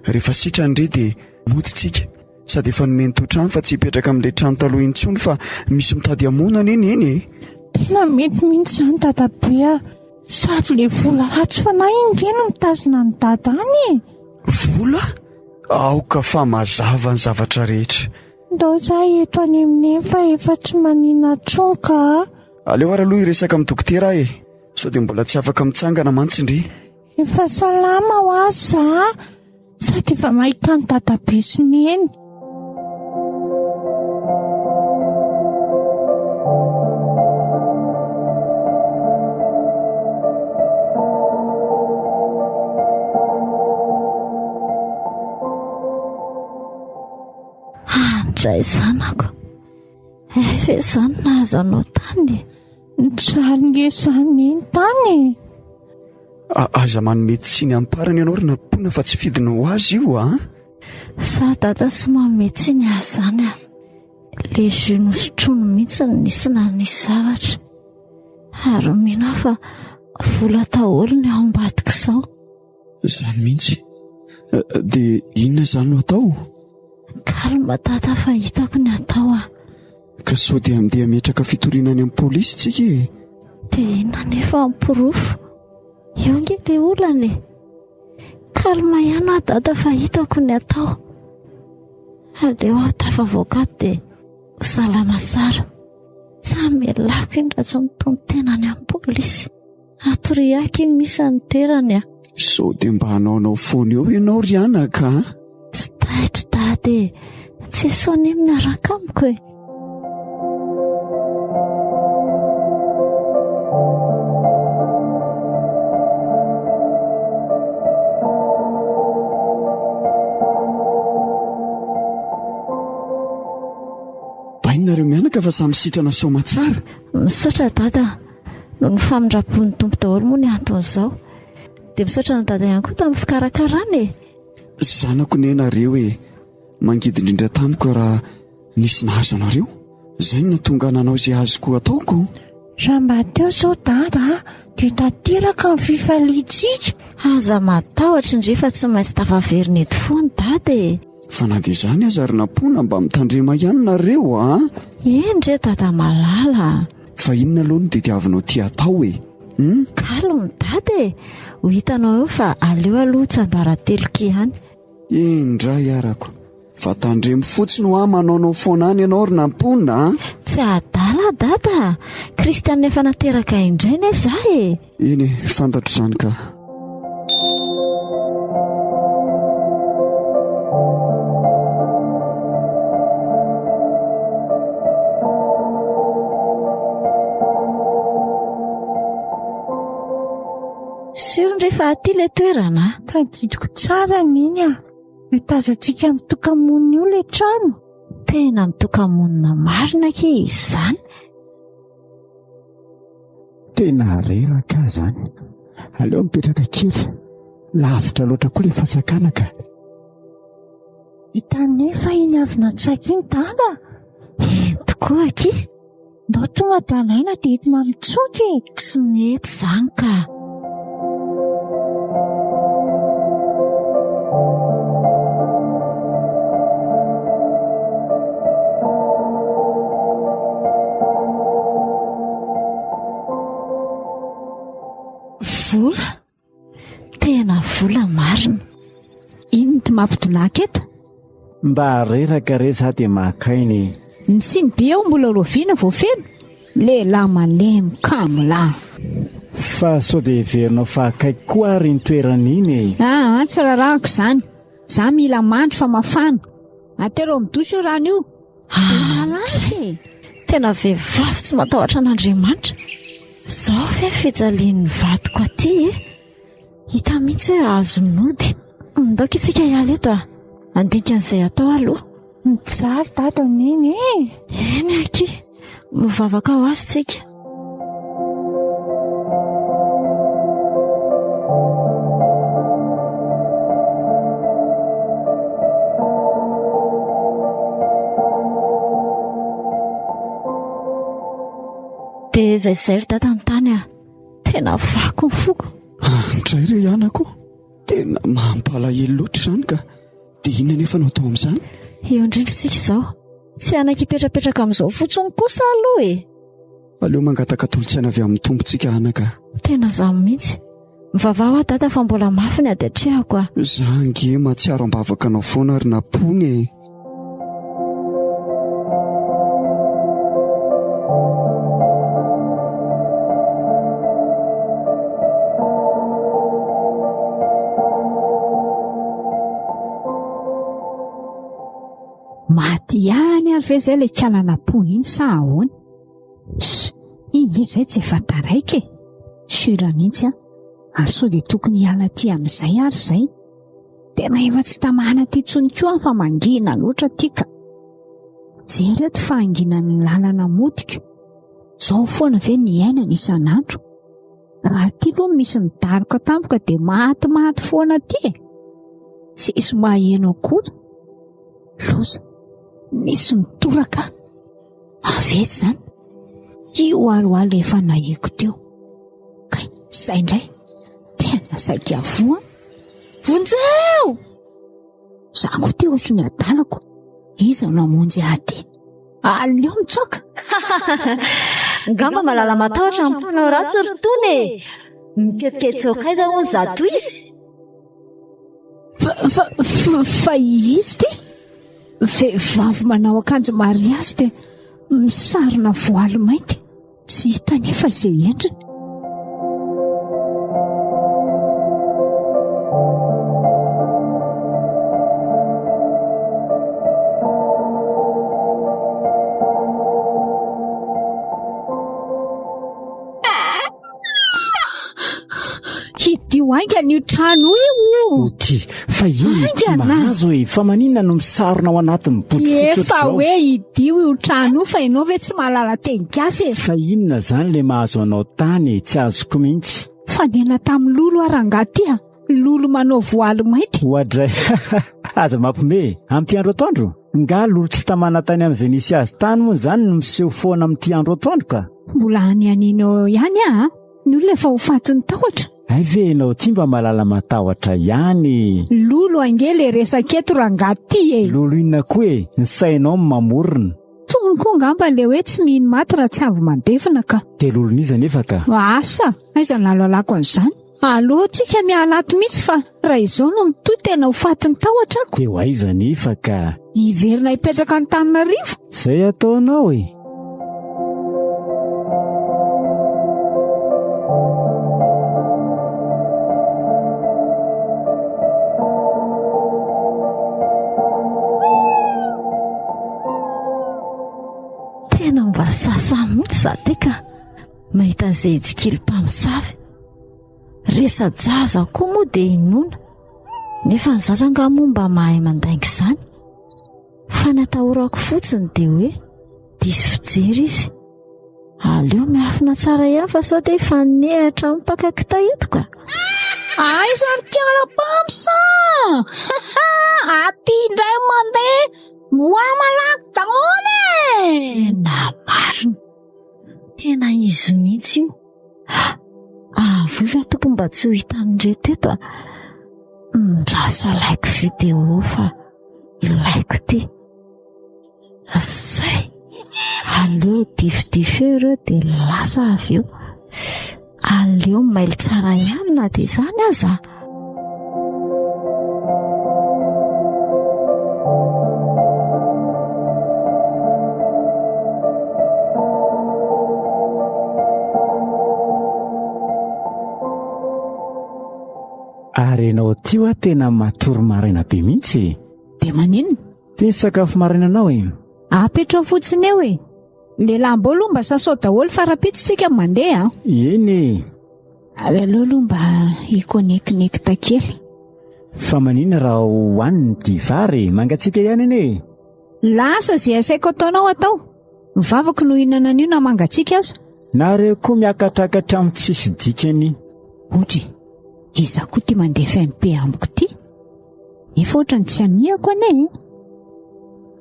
Rehefa sitrany re dia mody tsika. Sady efa nomeny totrano fa tsy hipetraka amin'ilay trano taloha intsony fa misy mitady hamono anie neny e! Tena mety mihitsy izany dadabe a! Sady ilay vola ratsy fanahy iny nge no mitazona an'i dada any e! Vola? Aoka fa mazava ny zavatra rehetra. Ndao za eto any amin'i Neny fa efa tsy manina intsony ka a! Aleo ary aloha hiresaka amin'ny dokotera aho e! Sao dia mbola tsy afaka mitsangana mantsy ndry. Efa salama hoa za sady efa mahita an'i dadabe sy Neny. Andray zanako, efa izany nahazo anao tany e. Nijaly nge izany neny tany e. Aza manome tsiny amparany ianao ry Nampoina fa tsy fidiny ho azy io a. Sa dada tsy manome tsiny azy izany a. Le jus nosotroiny mihitsy no nisy nanisy zavatra. Ary mino aho fa vola daholo ny ao ambadik'izao. Izany mihitsy. Dia inona izany no atao? Calme dada fa hitako ny atao a. Ka sao dia andeha hametraka fitoriana any amin'ny polisy tsika e? Dia inona anefa ny porofo? Eo ange ilay olana e. Calme ihany aho dada fa hitako ny atao. Aleo aho tafavoaka ato dia ho salama tsara. Tsy hamelako iny raha tsy mitono-tena any amin'ny polisy. Atoriako iny misy ny toerany a. Sao dia mba hanaonao foana eo ianao ry anaka a? Tsy taitra dada e. Jesoa anie miaraka amiko e. Arahabaina nareo mianaka fa samy sitrana soamatsara. Misaotra dada. Noho ny famindram-pon'ny Tompo daholo moa ny anton'izao. Dia misaotra an'i dada ihany koa tamin'ny fikarakarana e. Zanako ne nareo e. Mangidy indrindra tamiko raha nisy nahazo anareo. Izay no nahatonga nanao izay azoko ataoko. Raha mba teo izao dada a, dia tanteraka ny fifaliantsika. Aza matahotra ndry fa tsy maintsy tafaverina eto foana dada e. Fa na dia izany aza ry Nampoina mba mitandrema ihany nareo a. Eny re dada malala a. Fa inona aloha no tediavinao tia atao e? Hum? Calme dada e! Ho hitanao eo fa aleo aloha tsiambarateloko ihany. Eny indray arako. Fa tandremo fotsiny hoa manaonao foana any ianao ry Nampoina a! Tsy adala dada a! Kristianina efa nateraka indray ne za e! Eny e, fantatro izany ka. Sûr ndry fa aty le toerana a! Tadidiko tsara an'iny a! Io tazantsika mitoka-monina io ilay trano. Tena mitoka-monina marina akia izany. Tena reraka aho izany. Aleo mipetraka kely. Lavitra loatra koa ilay fantsakana ka. Hita nefa iny avy natsaika iny dada. Eny tokoa akia. Ndao tonga dia alaina dia entina mitsoaka e! Tsy mety izany ka! Vola? Tena vola marina. Inona ty mampidolaka eto? Mba reraka re za dia maka aina e. Ny siny be ao mbola rahoviana vao feno? Lehilahy malemy kamo lahy. Fa sao dia heverinao fa akaiky koa ary iny toerana iny e. Aa tsy rarahako izany. Za mila mandry fa mafana. Atero amin'ny douche io rano io. Ah, e. Tena vehivavy tsy matahotra an'Andriamanitra. Zao ve fijalian'ny vadiko aty e? Hita mihitsy hoe azo nody. Ndao isika hiala eto a. Handinika an'izay atao aloha. Mijaly dada neny e. Eny aky. Mivavaka ho azy tsika. Dia izay izay ry dada ny tany a. Tena vaky ny foko. Andray re anako. Tena mampalahelo loatra izany ka. Dia inona anefa no atao amin'izany? Eo indrindra isika izao. Tsy hanaiky hipetrapetraka amin'izao fotsiny kosa aloha e. Aleo mangataka tolo-tsaina avy amin'ny Tompontsika anaka. Tena izaho mihitsy. Mivavaha hoa dada fa mbola mafy ny ady atrehako a. Za ange mahatsiaro am-bavaka anao foana ry Napony e. Maty ihany ary ve izay ilay kala Napony iny sa ahoana? Ss, iny ve izay tsy efa taraiky e? Sûr mihitsy an! Ary sao dia tokony hiala aty amin'izay ary izay? Tena efa tsy tamana aty intsony koa aho fa mangina loatra aty ka. Jereo eto fahanginan'ny lalana motika. Izao foana ve ny iainana isan'andro? Raha aty aloha misy midaroka tampoka dia matimaty foana aty e. Tsisy maheno akory. Loza, misy mitoraka. Avy aiza izany? Io ary ho ahy ilay efa nahiko teo. Kay, izay indray. Tena saika voa. Vonjeo! Za koa ty ohatry ny adalako. Iza no hamonjy ahy ty? Aleo mitsoaka. Ngamba malala matahotra ny mpanao ratsy ry Tony e! Mitetika hitsoaka aiza hono zato izy? Fa, fa, fa, fa izy ty? Vehivavy manao akanjo mariazy dia misarona voaly mainty. Tsy hita anefa izay endriny. Hidio Idio haingana io trano io. Otry, fa inona ity mahazo e? Fa maninona no misarona ao anatin'ny bodofotsy Efa ohatr'izao? hoe idio io trano io fa ianao ve tsy mahalala teny gasy e? Fa inona izany le mahazo anao tany e? Tsy azoko mihitsy. Fanena tamin'ny lolo aho rangahy ty a! Lolo manao voaly mainty. Oadray, aza mampime e! Amin'ity andro atoandro? Nga lolo tsy tamana tany amin'izay nisy azy tany moa izany no miseho foana amin'ity andro atoandro ka? Mbola any an'iny eo ihany aho a! Ny olona efa ho fatin'ny tahotra. Hay ve ianao ity mba malala matahotra ihany e! Lolo ange le resaka eto rangahy ty e! Lolo inona koa e? Ny sainao no mamorona. Tony koa angamba le hoe tsy mino maty raha tsy avy mandevina ka. Dia lolon'iza anefa ka? Asa! Aiza no ahalalako an'izany? Aleo tsika miala ato mihitsy fa raha izao no mitohy tena ho fatin'ny tahotra ako. Dia ho aiza anefa ka? Hiverina hipetraka Antananarivo. Izay ataonao e! Tena mba sasa mihitsy za ty ka mahita an'izay tsikilo mpamosavy. Resa-jaza koa moa dia inoana. Nefa ny zaza angaha moa mba mahay mandainga izany? Fa ny atahorako fotsiny dia hoe diso fijery izy. Aleo miafina tsara ihany fa sao dia hifanehatra amin'ny mpaka kitay eto ka. Aiza ry kiala mpamsa? Aty indray mandeha moa malaky daholo e! Tena marina. Tena izy mihitsy io. Avoy va tompoko mba tsy ho hitan'ireto eto a. Ndraso alaiko vidéo fa ilaiko ity. Zay. Aleo difidify eo ireo dia lasa avy eo. Aleo mailo tsara ihany na dia izany aza. Ary ianao aty hoa tena matory maraina be mihitsy e. Dia maninona? Ty ny sakafo marainanao e. Apetrao fotsiny eo e. Le lamba aloha mba sasao daholo fa rahampitso tsika mandeha a. Eny e. Ary aleo aloha mba hi-connecte kely. Fa maninona raha hohaniny ity vary e? Mangatsiaka ihany anie e. Lasa izay asaiko ataonao atao. Ny vavako no hihinana an'io na mangatsiaka aza. Nareo koa miakatrakatra amin'ny tsisy dikany. Odry, iza koa ity mandefa MP amiko ity? Efa ohatran'ny tsy anihako anie e.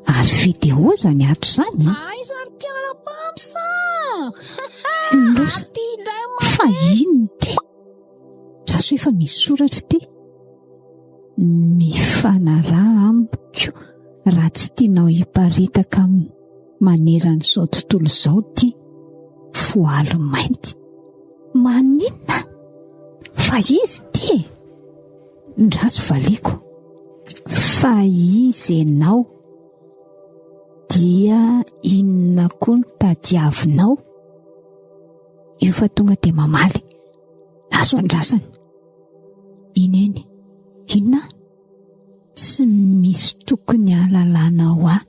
Ary vidéo izany ato izany e. Aiza ry kiala mpamsa? Loza, fa inona ity? Draso efa misy soratra ity. Mifanaraha amiko raha tsy tianao hiparitaka amin'ny maneran'izao tontolo izao ity voaly mainty. Maninona? Fa izy ity e! Ndraso valiako. Fa izy ianao dia inona koa no tadiavinao? Io fa tonga dia mamaly. Azo andrasana. Ineny, inona? Tsy misy tokony hahalalanao ahy.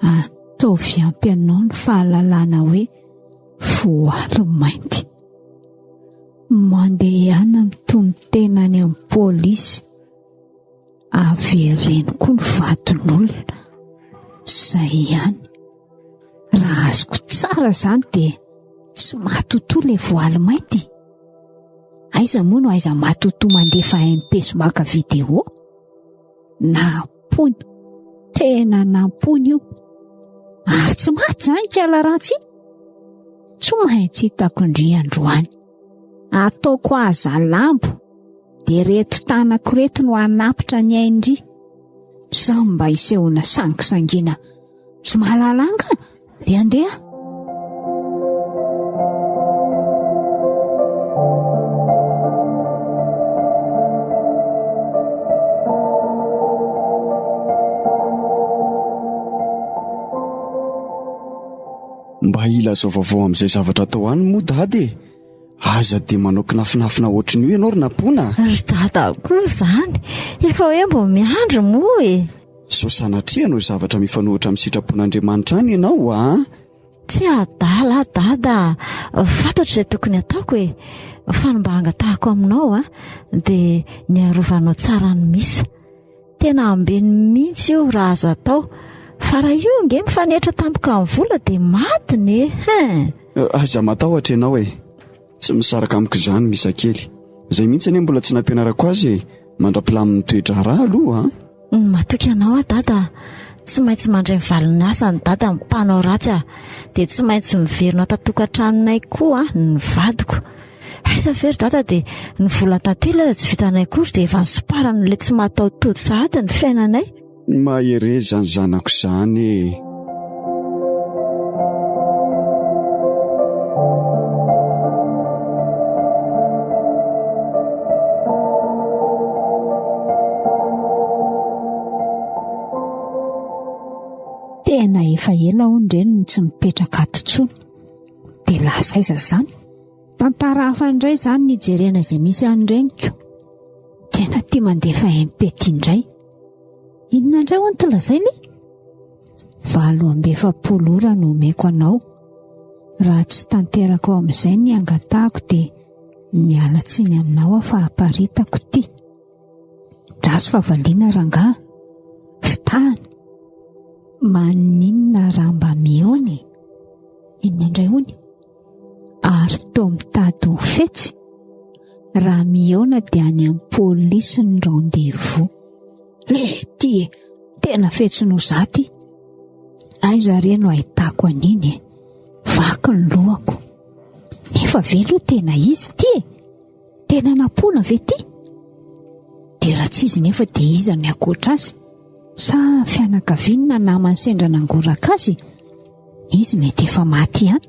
Ataovy ampy anao ny fahalalana hoe voaly mainty. Mandehana mitonon-tena any amin'ny polisy. Avereno koa ny vadin'olona. Izay ihany. Raha azoko tsara izany dia tsy matotoa ilay voaly mainty. Aiza moa no aiza matotoa mandefa MP sy maka vidéo? Nampony. Tena nampony io. Ary tsy maty izany kala ratsy iny. Tsy maintsy hitako ndry androany. Ataoko aza lambo. Dia reto tanako reto no hanapitra ny ain-dry. Sao mba hisehoana sangisangiana. Tsy mahalala anga dia andeha. Mba ilazao vaovao amin'izay zavatra atao any moa dada e! Aza dia manao kinafinafina ohatran'io ianao ry Nampoina a! Ry dada koa izany, efa hoe mbo miandry moa e! Sao sanatria hanao zavatra mifanohitra amin'ny sitrapon'Andriamanitra any ianao a! Tsy adala aho dada a! Fantatro izay tokony hataoko e! Fa ny mba angatahako aminao a, dia ny arovanao tsara ny misa. Tena ambeno mihitsy io raha azo atao. Fa raha io ange mifanetra tampoka amin'ny vola dia maty ne hein. Aza matahotra ianao e. Tsy misaraka amiko izany misa kely. Izay mihitsy anie mbola tsy nampianarako azy e. Mandra-pilamin'ny toe-draharaha aloha an. Matoky anao aho dada a. Tsy maintsy mandray ny valin'ny asany dada ny mpanao ratsy a. Dia tsy maintsy miverina ato an-tokantranonay koa ny vadiko. Aiza ve ry dada dia ny vola tantely aza tsy vitanay akory dia efa nisomparan'ilay tsy mahataho-tody sahady ny fiainanay. Mahereza ny zanako izany e. Tena efa ela hono reny no tsy mipetraka ato intsony. Dia lasa aiza izany? Tantara hafa indray izany ny hijerena izay misy any reniko. Tena tia mandefa MP ty indray. Inona indray hono ty lazainy? 48 ora no omeko anao. Raha tsy tanteraka ao amin'izay ny angatahako dia miala tsiny aminao aho fa aparitako ity. Draso fa valiana rangaha. Fitahana. Maninona raha mba mihaona e? Inona indray hono? Ary toa mitady ho fetsy? Raha mihaona dia any amin'ny polisy ny rendez-vous. Lety e! Tena fetsy noho za ty. Aiza re no ahitako an'iny e? Vaky ny lohako. Nefa ve aloha tena izy ity e? Tena nampoina ve ity? Dia raha tsy izy nefa dia iza ny ankoatra azy? Sa fianakaviany na namany sendra nangoraka azy? Izy mety efa maty ihany.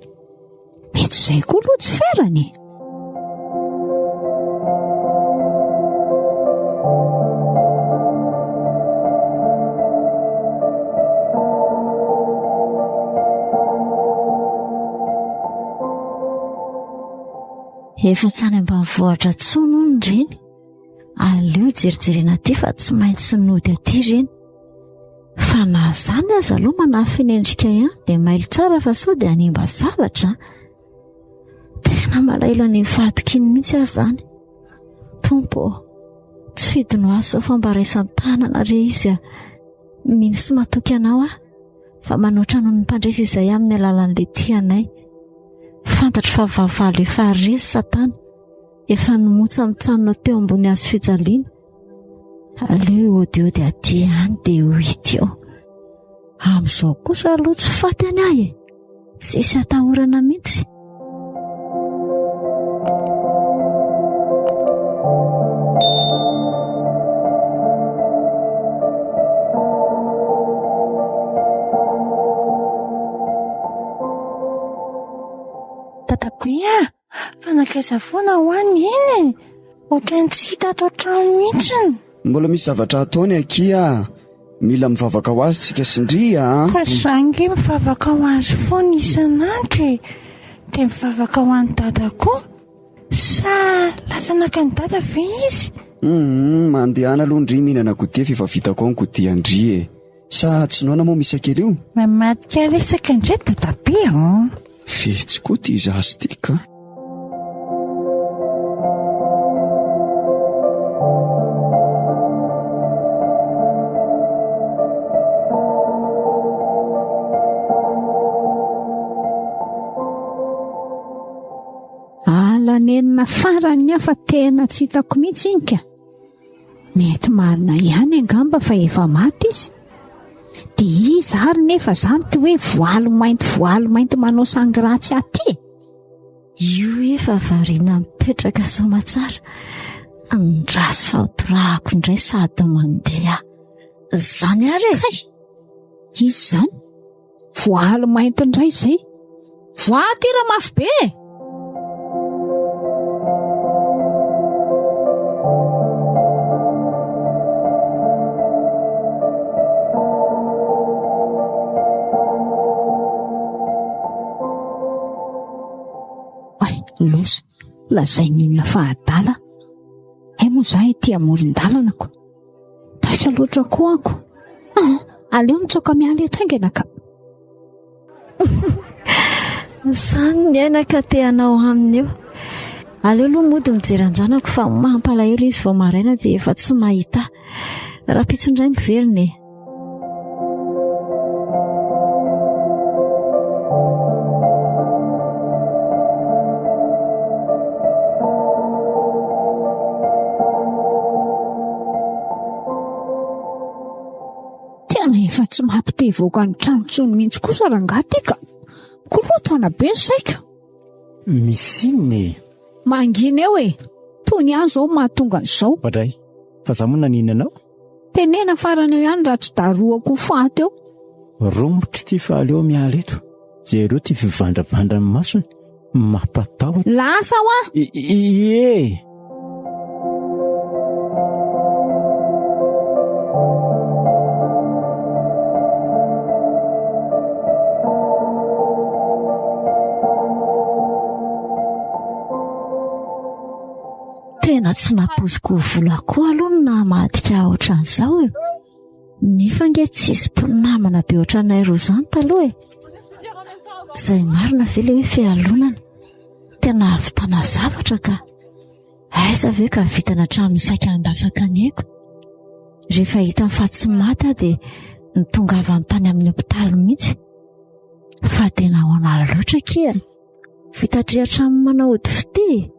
Mety izay koa aloha tsy ferany e. Efa tsy any ambanivohitra intsony hono ireny. Aleo jerijerena aty fa tsy maintsy nody aty ireny. Fa na izany aza aloha manafina endrika ihany dia mailo tsara fa sao dia hanimba zavatra. Tena malahelo an'iny fahatokiany mihitsy aho izany. Tompo ô, tsy fidiny ho azy izao fa mba raiso an-tanana re izy a. Mino sy matoky anao aho fa manoatra noho ny mpandresy izay amin'ny alalan'ilay tia anay. Fantatro fa vavalo efa resy Satana, efa nimotsamotsanina teo ambony hazo fijaliana. Aleo hodiody aty ihany dia ho hita eo. Amin'izao kosa aloha tsy faty any ahy e. Tsisy atahorana mihitsy. Dadabe a! Fa nankaiza foana hoa ny eny e? Ohatran'ny tsy hita ato an-trano mihitsiny. Mbola misy zavatra ataony akia a! Mila mivavaka ho azy tsika sy ndry a! Fa za nge mivavaka ho azy foana isan'andro e! Dia mivavaka ho an'i Dada koa? Sa lasa naka an'i Dada ve izy? Humm, mandehana aloha ndry mihinana goûter f'efa vitako ao ny goûter an-dry e! Sa tsy noana moa misa kely io? Mamadika resaka indray dadabe an! Fetsy koa ty zaza ty ka! Ala nenina farany aho fa tena tsy hitako mihitsy iny ka. Mety marina ihany angamba fa efa maty izy. Dia iza ary nefa izany ity hoe voaly mainty voaly mainty manao sangy ratsy aty e? Io efa variana mipetraka soamatsara. Andraso fa hotorahako indray sady mandeha. Izany ary e! Kay! Iza izany? Voaly mainty indray izay. Voa ty raha mafy be e! Ay, loza, lazain'ny olona fa adala. Hay moa izaho ety amoron-dalana ko. Taitra loatra koa ako. Ah, aleo mitsoaka miala eto haingana ka. Izany ny aina ka te hanao aminy eo. Aleo aloha mody mijery an-janako fa mampalahelo izy vao maraina dia efa tsy mahita ahy. Rahampitso indray miverina e. Tena efa tsy mampite hivoaka ny trano intsony mihitsy kosa rangahy ty ka. Korontana be ny saiko. Misy inona e? Mangina eo e! Tony ihany izao mahatonga an'izao. Oadray, fa za moa naninona anao? Tenena farany eo ihany raha tsy darohako ho faty eo. Romotra ity fa aleo miala eto. Jereo ity fivandravandran'ny masony, mampatahotra. Lasa hoa! Ie! Tena tsy nampoiziko ho vola koa aloha ny nahamadika ahy ohatran'izao e. Nefa ange tsisy mpinamana be ohatranay roa izany taloha e. Izay marina ve ilay hoe fialonana? Tena hahavitana zavatra ka. Aiza ve ka vitana hatramin'ny saika handatsaka ny aiko. Rehefa hitany fa tsy maty aho dia nitongavany tany amin'ny hopitaly mihitsy. Fa tena ahoana loatra akia? Vita dry hatramin'ny manao ody fitia e.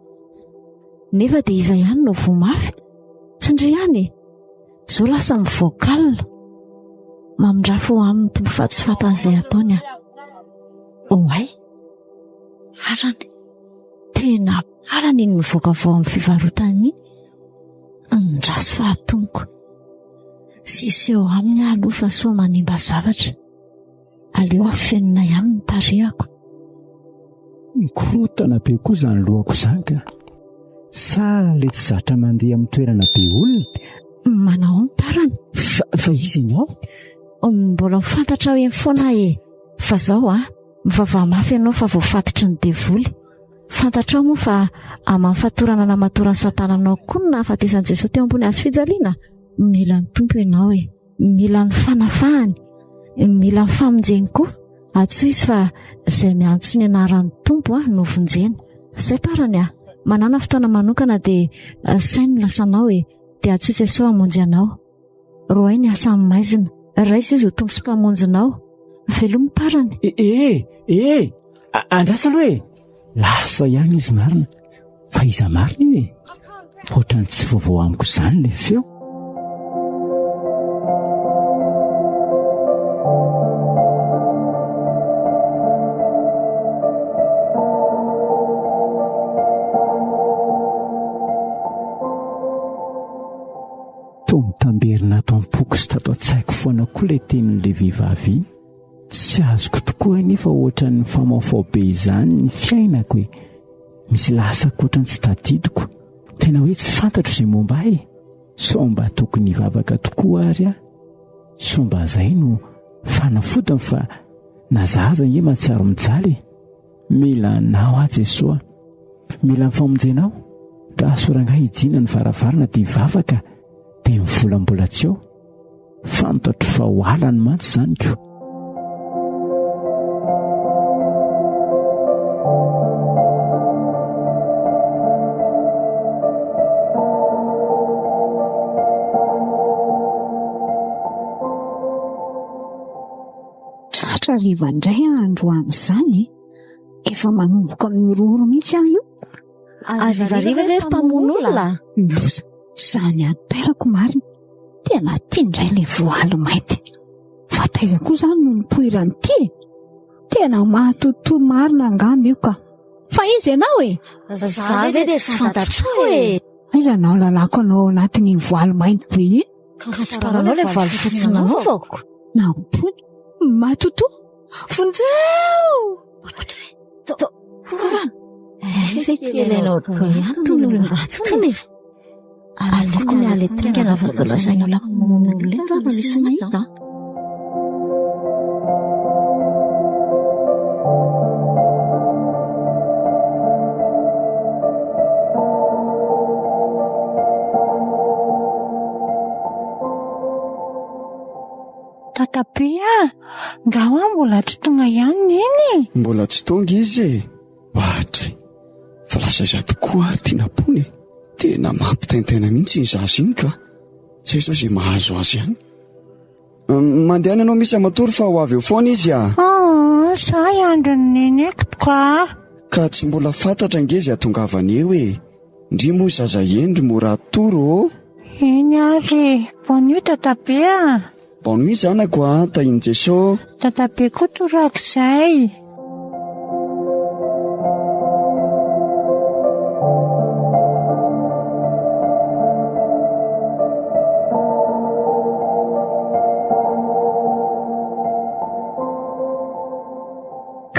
Nefa dia iza ihany no voa mafy? Tsy ndry ihany e. Zao lasa mivoaka alina. Mamindrà fo aminy Tompo fa tsy fantany izay ataony aho. Oay! Farany, tena farany iny nivoaka vao amin'ny fivarotana iny. Andraso fa atomoko. Tsy hiseho aminy aho aloha fa sao manimba zavatra. Aleo afenina ihany ny tarehako. Mikorontana be koa izany lohako izany ka. Sa le tsy zatra mandeha amin'ny toerana be olona? Manao ny parany. Fa, fa iza ianao? Mbola ho fantatrao eny foana aho e. Fa zao a, mivavaha mafy ianao fa voafatotry ny devoly. Fantatrao moa fa aman'ny fatorana namatoran'i Satana anao koa no nahafatesan'i Jesoa teo ambony hazo fijaliana? Mila ny Tompo ianao e. Mila ny fanafahany, mila ny famonjeny koa. Antsoy izy fa izay miantso ny anaran'ny Tompo a no vonjena. Izay parany a. Manàna fotoana manokana dia saino ny lasanao e. Dia antsoy Jesoa hamonjy anao. Roahy ny asa amin'ny maizina. Raiso izy ho Tompo sy Mpamonjinao. Velomy parany. E e e! Andraso aloha e! Lasa ihany izy marina. Fa iza marina io e? Ohatran'ny tsy vaovao amiko izany ilay feo. Toa mitamberina ato am-poko sy tato an-tsaiko foana koa ilay tenin'ilay vehivavy iny. Tsy azoko tokoa anefa ohatran'ny famaofao be izany ny fiainako e. Misy lasako ohatran'ny tsy tadidiko. Tena hoe tsy fantatro izay momba ahy. Sao mba tokony hivavaka tokoa ary aho? Sao mba izay no fanafodiny fa na za aza ange mahatsiaro mijaly e. Mila anao aho Jesoa. Mila ny famonjenao. Raso rangahy hidiana ny varavarana dia hivavaka dia ny vola mbola tsy eo. Fantatro fa ho alany mantsy izany ko. Tratra hariva indray aho androany izany e. Efa manomboka mihorohoro mihitsy aho io. Harivariva ve ry mpamono olona? Loza, izany hatairako marina. Tena tia indray ilay voaly mainty. Fa taiza koa izany no nipoiran'ity e? Tena mahatotoa marina angamba io ka. Fa iza ianao e? Za ve dia tsy fantatrao e? Aiza no ahalalako anao ao anatin'iny voaly mainty be iny? Ka somparanao ilay voaly fotsy nanaovako. Nampony. Matotoa. Vonjeo! Ohatray. To. Orana. Efa kely ianao be ihany tony olona ratsy tony e. Aleoko miala eto haingana fa sao lazaina olona mamono olona eto ary misy mahita. Dadabe a! Nga hoa mbola tsy tonga ihany neny e? Mbola tsy tonga izy e! Ohatray! Fa lasa aiza tokoa ary ty Nampoina e? Tena mampitaintaina mihitsy iny zaza iny ka. Tsy hay sao izay mahazo azy any. Mandehana ianao Misa matory fa ho avy eo foana izy a. Aa, za hiandry ny neniko ka. Ka tsy mbola fantatra ange izay hatongavany eo e. Ndry moa zaza hendry mora atoro ô. Eny ary e. Bonne nuit dadabe a. Bonne nuit zanako a, tahin'i Jeso. Dadabe koa torak'izay.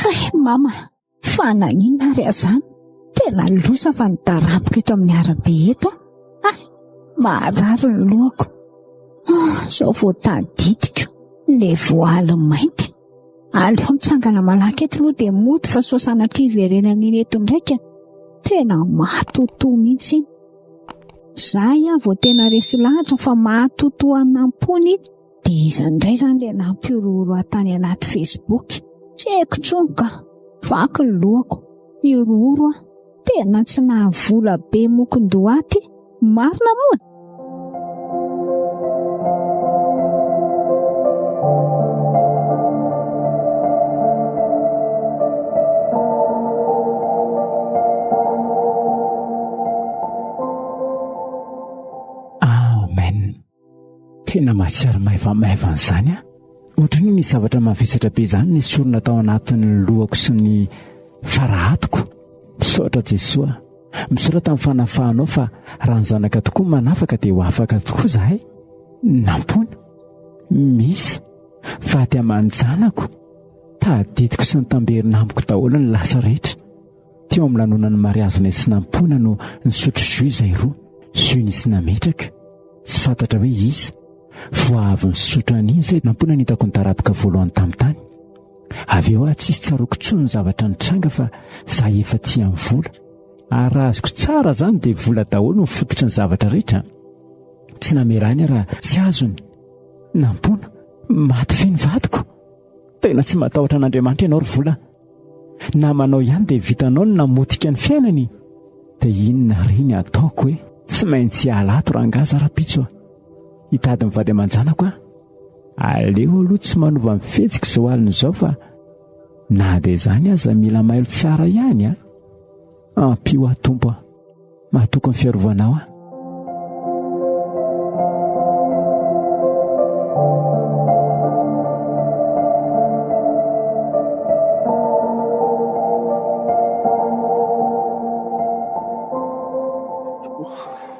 Kay mama, fa naninona ary aho izany? Tena loza fa nidaraboka eto amin'ny arabe eto aho. Ah, maharary ny lohako. Ah, izao vao tadidiko, ilay voaly mainty. Aleo mitsangana malaky eto aloha dia mody fa sao sanatria hiverenana iny eto indraika. Tena mahatotoa mihitsy iny. Za ihany vao tena resy lahatra fa mahatotoa an'Ampoina iny. Dia iza indray izany ilay nampihorohoro ahy tany anaty Facebook? Tsy haiko intsony ka. Vaky ny lohako. Mihorohoro aho. Tena tsy nahavola be mokon-doha aty. Marina moa? Amen. Tena mahatsiaro maivamaivana izany aho. Ohatran'ny hoe misy zavatra mavesatra be izany nesorina tao anatin'ny lohako sy ny farahatoko. Misaotra Jesoa. Misaotra tamin'ny fanafahanao fa raha ny zanaka tokoa manafaka dia ho afaka tokoa izahay. Nampoina. Misy. Vady aman-janako. Tadidiko sy nitamberina amiko daholo ny lasa rehetra. Teo amin'ny lanonan'ny mariazinay sy Nampoina no nisotro jus izay roa. Jus nisy nametraka. Tsy fantatra hoe iza. Vao avy nisotro an'iny izay Nampoina no hitako nidaraboka voalohany tamin'ny tany. Avy eo aho tsisy tsaroako intsony ny zavatra nitranga fa za efa tia ny vola. Ary raha azoko tsara zany dia vola daholo no fototry ny zavatra rehetra. Tsy namerany aho raha tsy azony. Nampoina, maty ve ny vadiko? Tena tsy matahotra an'Andriamanitra ianao ry vola. Namanao ihany dia vitanao ny namotika ny fiainany. Dia inona re ny ataoko e? Tsy maintsy hiala ato rangahy za rapitso a. Hitady ny vady aman-janako aho. Aleo aloha tsy manova ny fihetsika izao alina izao fa na dia izany aza mila mailo tsara ihany a. Ampio aho Tompo a. Mahatoky ny fiarovanao aho.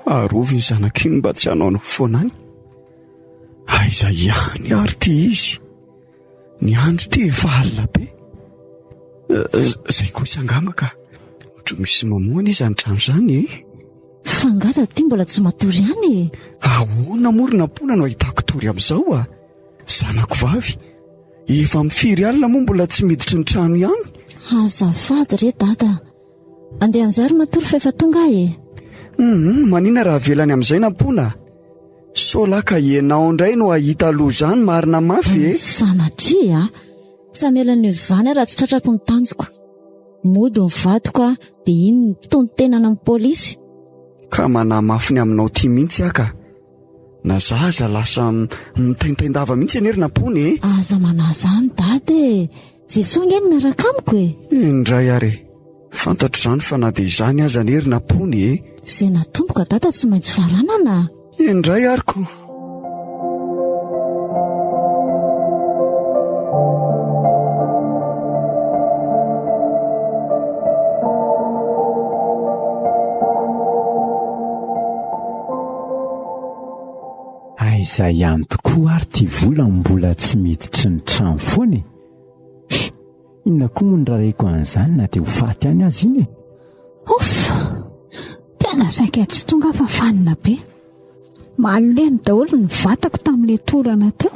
Arovy ny zanako iny mba tsy hanao ny foana any. Aiza ihany ary ty izy? Ny andro ty efa alina be. Zay kosa angamba ka. Ohatry misy mamoha anie izany trano izany e. Fa angaha taty mbola tsy matory ihany e? Ahoana moa ry Nampoina no ahitako tory amin'izao a? Zanako vavy, efa amin'ny firy alina moa mbola tsy miditry ny trano ihany? Azafady re dada. Andeha amin'izay ary matory fa efa tonga aho e. Hum, manina raha avelany amin'izay Nampoina? Sao lahy ka ianao indray no hahita loza any marina mafy e! Sanatria a! Tsy hamela an'io izany aho raha tsy tratrako ny tanjoko. Mody ny vadiko a, dia iny nitonon-tena any amin'ny polisy. Ka manahy mafy ny aminao ity mihitsy aho ka. Na za aza lasa mitaintain-dava mihitsy anie ry Nampoina e! Aza manahy izany dada e! Jesoa ange no miaraka amiko e! Indray ary e! Fantatro izany fa na dia izany aza anie ry Nampoina e! Izay natomboka dada tsy maintsy faranana. Indray ary ko! Aiza ihany tokoa ary ty vola mbola tsy miditry ny trano foana e? Inona koa moa ny rareko an'izany na dia ho faty ihany aza iny e? Ouf! Tena saika tsy tonga aho fa fanina be. Malemy daholo ny vatako tamin'ilay torana teo.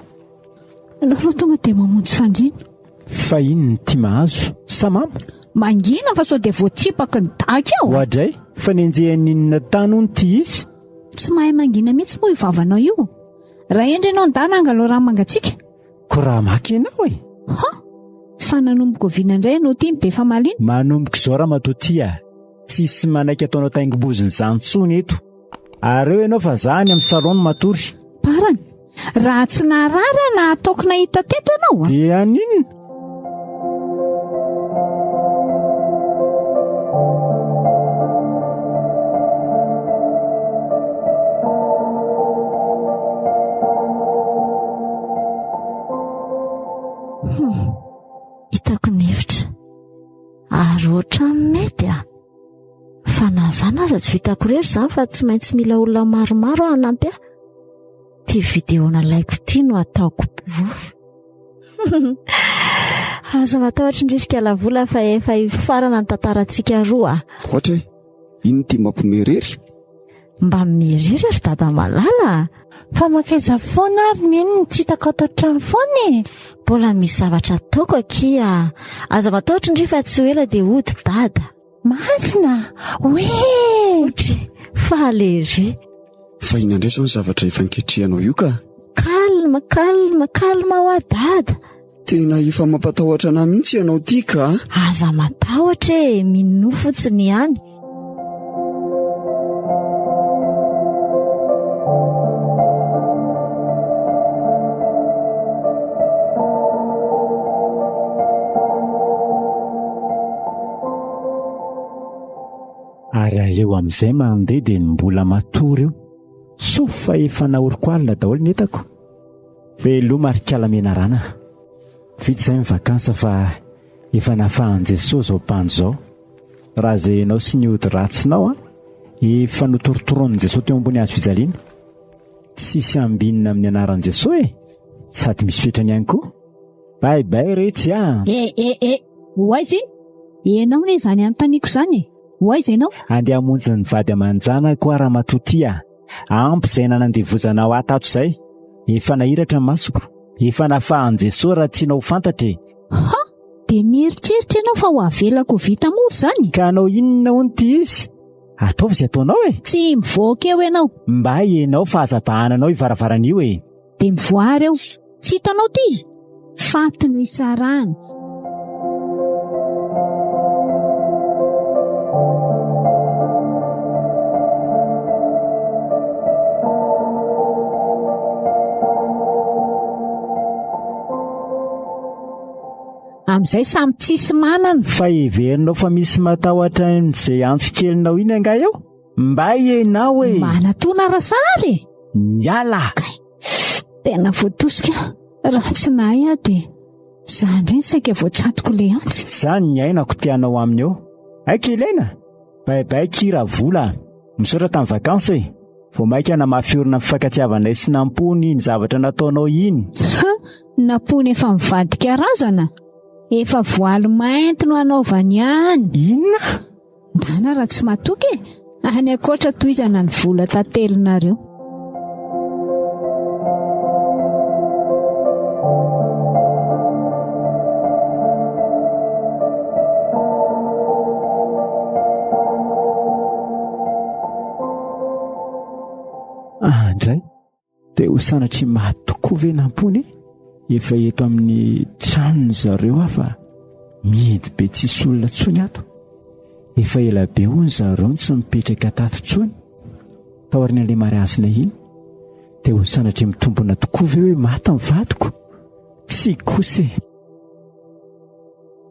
Aleo aloha tonga dia mamonjy fandriana. Fa inona ity mahazo? Sa mamo? Mangina fa sao dia voatsipaky ny daky eo. Oadray, fa nenjehan'ny inona tany hono ity izy? Tsy mahay mangina mihitsy moa io vavanao io. Raha hendry ianao ndana angalao rano mangatsiaka. Ko raha maka ianao e! Ha! Fa nanomboka oviana indray ianao ity ny be famaliana? Manomboka izao ramatoa ity a! Tsisy manaiky ataonao taingim-bozona izany intsony eto. Ary eo ianao fa za any amin'ny salon no matory. Parany, raha tsy naharary aho na ataoko nahita teto ianao a. Dia haninona? Hitako ny hevitra. Ary ohatran'ny mety a! Fa na zany aza tsy vitako irery izany fa tsy maintsy mila olona maromaro aho hanampy ahy. Ity vidéo nalaiko ity no ataoko porofo. Aza matahotra indrisy lavola fa efa hifarana ny tantarantsika roa a. Ohatra hoe inona ity mampimerery? Mba mirery ry dada malala a! Fa mankaiza foana ary neny no tsy hitako ato an-trano foana e? Mbola misy zavatra ataoko akia. Aza matahotra ndry fa tsy ho ela dia hody dada. Marina? Hoe! Otry, faly ery. Fa inona indray izao ny zavatra efa niketrehanao io ka? Calme, calme, calme hoa dada. Tena efa mampatahotra anah mihitsy ianao ity ka. Aza matahotra e, minoa fotsiny ihany. Ary aleo amin'izay mandeha dia ny mbola matory eo. Soa fa efa nahoriko alina daholo ny entako. Veloma ry kala menarana. Vita izay ny vacances fa efa nafahan'i Jesoa izao bandy izao. Raha izay ianao sy ny ody ratsinao an, efa notorotoronin'i Jesoa teo ambony hazo fijaliana. Tsisy ambinina amin'ny anaran'i Jesoa e! Sady misy fetrany ihany koa. Bye bye retsy a! Eh eh eh! Ho aiza iny? Ianao anie izany anontaniako izany e! Ho aiza ianao? Andeha hamonjy ny vady aman-janako aho ramatoa ty a! Ampy izay nanandevozanao ahy tato izay. Efa nahiratra ny masoko. Efa nafahan'i Jesoa raha tianao ho fantatra e. Ha! Dia mieritreritra ianao fa ho avelako ho vita mora izany? Ka hanao inona hono ity izy? Ataovy izay ataonao e! Tsy mivoaka eo ianao. Mba ianao fa aza bahananao io varavarana io e! Dia mivoaha ary eo. Tsy hitanao ity? Faty no isarahana. Amin'izay samy tsisy manana. Fa heverinao fa misy matahotra an'izay antso kelinao iny angaha eo? Mba ianao e! Manatona rasary e! Miala! Kay! Tena voatosika raha tsy nahay aho dia za indray ny saika voatsatoko le antsy. Zany ny ainako tianao aminy eo. Hay Kelena! Bye bye ki Ravola. Misaotra tamin'ny vacances e. Vao maika namafy orina ny fifankatiavanay sy nampony iny zavatra nataonao iny. Ha! Nampony efa mivadika razana. Efa voaly mainty no anaovany any. Inona? Ndana raha tsy matoky e! Any ankoatra tohizana ny vola tatelinareo. Andray. Dia ho sanatria maty tokoa ve Nampoina e? Efa eto amin'ny tranony zareo aho fa mihidy be tsisy olona intsony ato. Efa ela be hono zareo no tsy mipetraka tato intsony taorian'ilay mariazinay iny. Dia ho sanatria mitombina tokoa ve hoe maty ny vadiko? Tsia kosa e!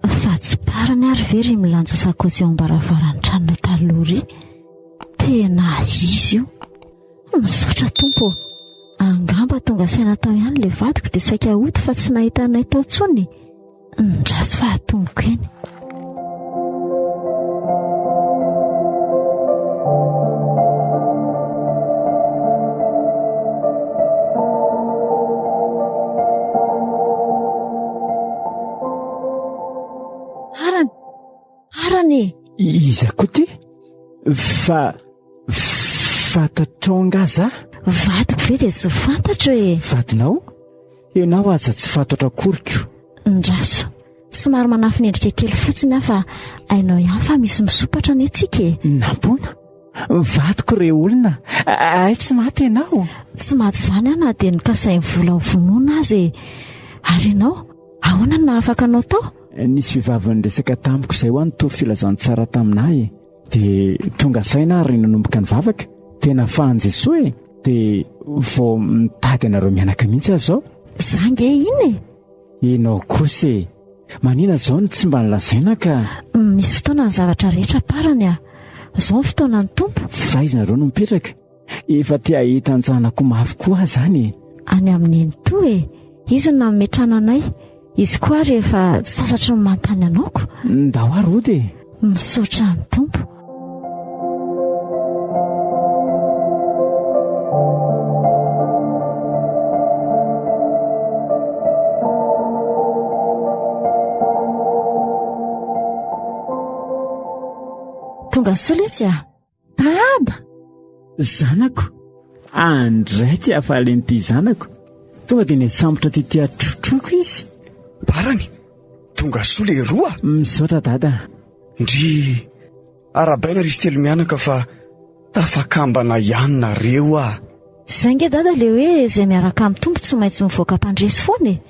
Fa tsy parany ary ve ry milanja sakaotsy eo am-baravaran'ny tranonay taloha ry? Tena izy io. Misaotra Tompo ô! Angamba tonga saina tao ihany ilay vadiko dia saika hody fa tsy nahita anay tao intsony. Ndraso fa hatomboko eny. Arany! Arany e! Iza koa ty? Fa fantatrao angaha za? Vadiko ve dia tsy ho fantatro e! Vadinao? Ianao aza tsy fantatro akory ko. Ndraso, somary manafina endrika kely fotsiny aho fa hainao ihany fa misy misompatra anie tsika e! Nampoina? Vadiko re olona, hay tsy maty ianao? Tsy maty izany aho na dia nokasain'ny vola ho vonoina aza e! Ary ianao, ahoana no nahafaka anao tao? Nisy vehivavy niresaka tamiko izay hoa nitory filazantsara taminà e! Dia tonga saina ary nanomboka nivavaka. Dia nafahan'i Jesoa e! Dia vao mitady anareo mianaka mihitsy aho izao. Za nge iny e! Ianao kosa e! Manina izao no tsy mba nolazaina ka. Misy fotoana ny zavatra rehetra parany a! Izao ny fotoanan'ny Tompo. Fa aiza nareo no mipetraka? Efa te hahita an-janako mafy koa aho izany e! Any amin'ny nenitoa e! Izy no nanome trano anay. Izy koa ary efa sasatry ny manontany anao ko. Ndao ary hody e! Misaotra ny Tompo. Tonga soa letsy a! Dada! Zanako! Andray ty hafalian'ity zanako. Tonga dia nisambotra ty tia trotroko izy. Barany, tonga soa le roa. Misaotra dada. Ndry, arabaina ry izy telo mianaka fa tafakambana ihany nareo ah. Zay nge dada le hoe izay miaraka amin'ny Tompo tsy maintsy mivoaka mpandresy foana e.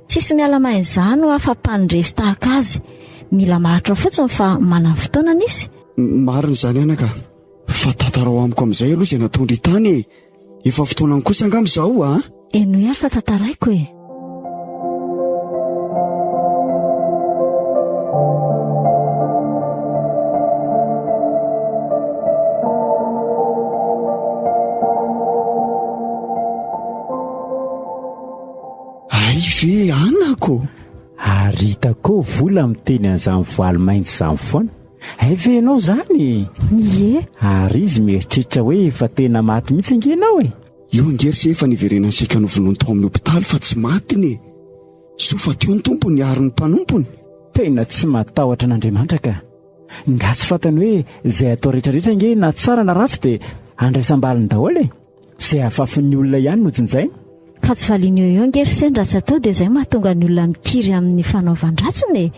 Tsisy miala main izany hoa fa mpandresy tahaka azy. Mila maharitra fotsiny fa manana fotoanany izy. Marina izany anaka. Fa tantarao amiko amin'izay aloha izay nataon-dry tany e. Efa fotoanany kosa angamba izao a. Henoy ary fa tantaraiko e. Hay ve anako? Ary hitako vola miteny an'izany voaly mainty izany foana. Hay ve ianao izany e? Ie. Ary izy mieritreritra hoe efa tena maty mihitsy ange ianao e. Io ange ry se efa niverenan'ny saika novonoiny tao amin'ny hopitaly fa tsy matiny e. Soa fa teo ny Tompo niaro ny mpanompony. Tena tsy matahotra an'Andriamanitra ka. Nga tsy fantany hoe izay atao rehetrarehetra ange na tsara na ratsy dia andraisam-baliny daholo e. Izay afafin'ny olona ihany no jinjaina. Ka tsy valiana eo eo ange ry se ny ratsy atao dia izay mahatonga ny olona mikiry amin'ny fanaovan-dratsiny e.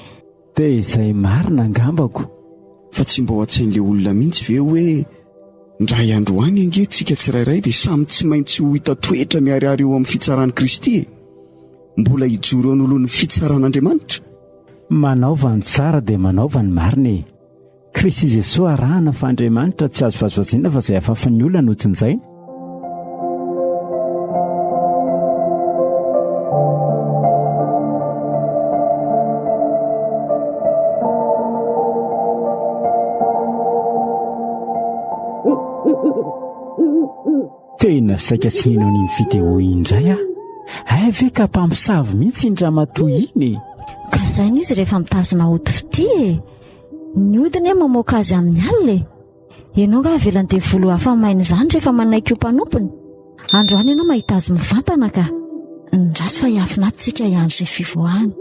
Dia izay marina angambako. Fa tsy mba ao an-tsain'ilay olona mihitsy ve hoe ndray androany ange tsika tsirairay dia samy tsy maintsy ho hita toetra miharihary eo amin'ny fitsaran'i Kristy e? Mbola hijoro eo anoloan'ny fitsaran'Andriamanitra? Manaova ny tsara dia manaova ny marina e! Kristy Jesoa arahana fa Andriamanitra tsy azo vazivaziana fa izay afafin'ny olona no jinjaina. Tena saika tsy nino an'iny vidéo iny indray aho. Hay ve ka mpamosavy mihitsy iny ramatoa iny e! Ka zay no izy rehefa mitazona ody fitia e! Ny ody anie mamoaka azy amin'ny alina e! Ianao angaha avelan'ny devoly ho afa-maina izany rehefa manaiky ho mpanompony? Androany ianao mahita azy mivantana ka! Ndraso fa hiafina ato tsika hiandry izay fivoahany.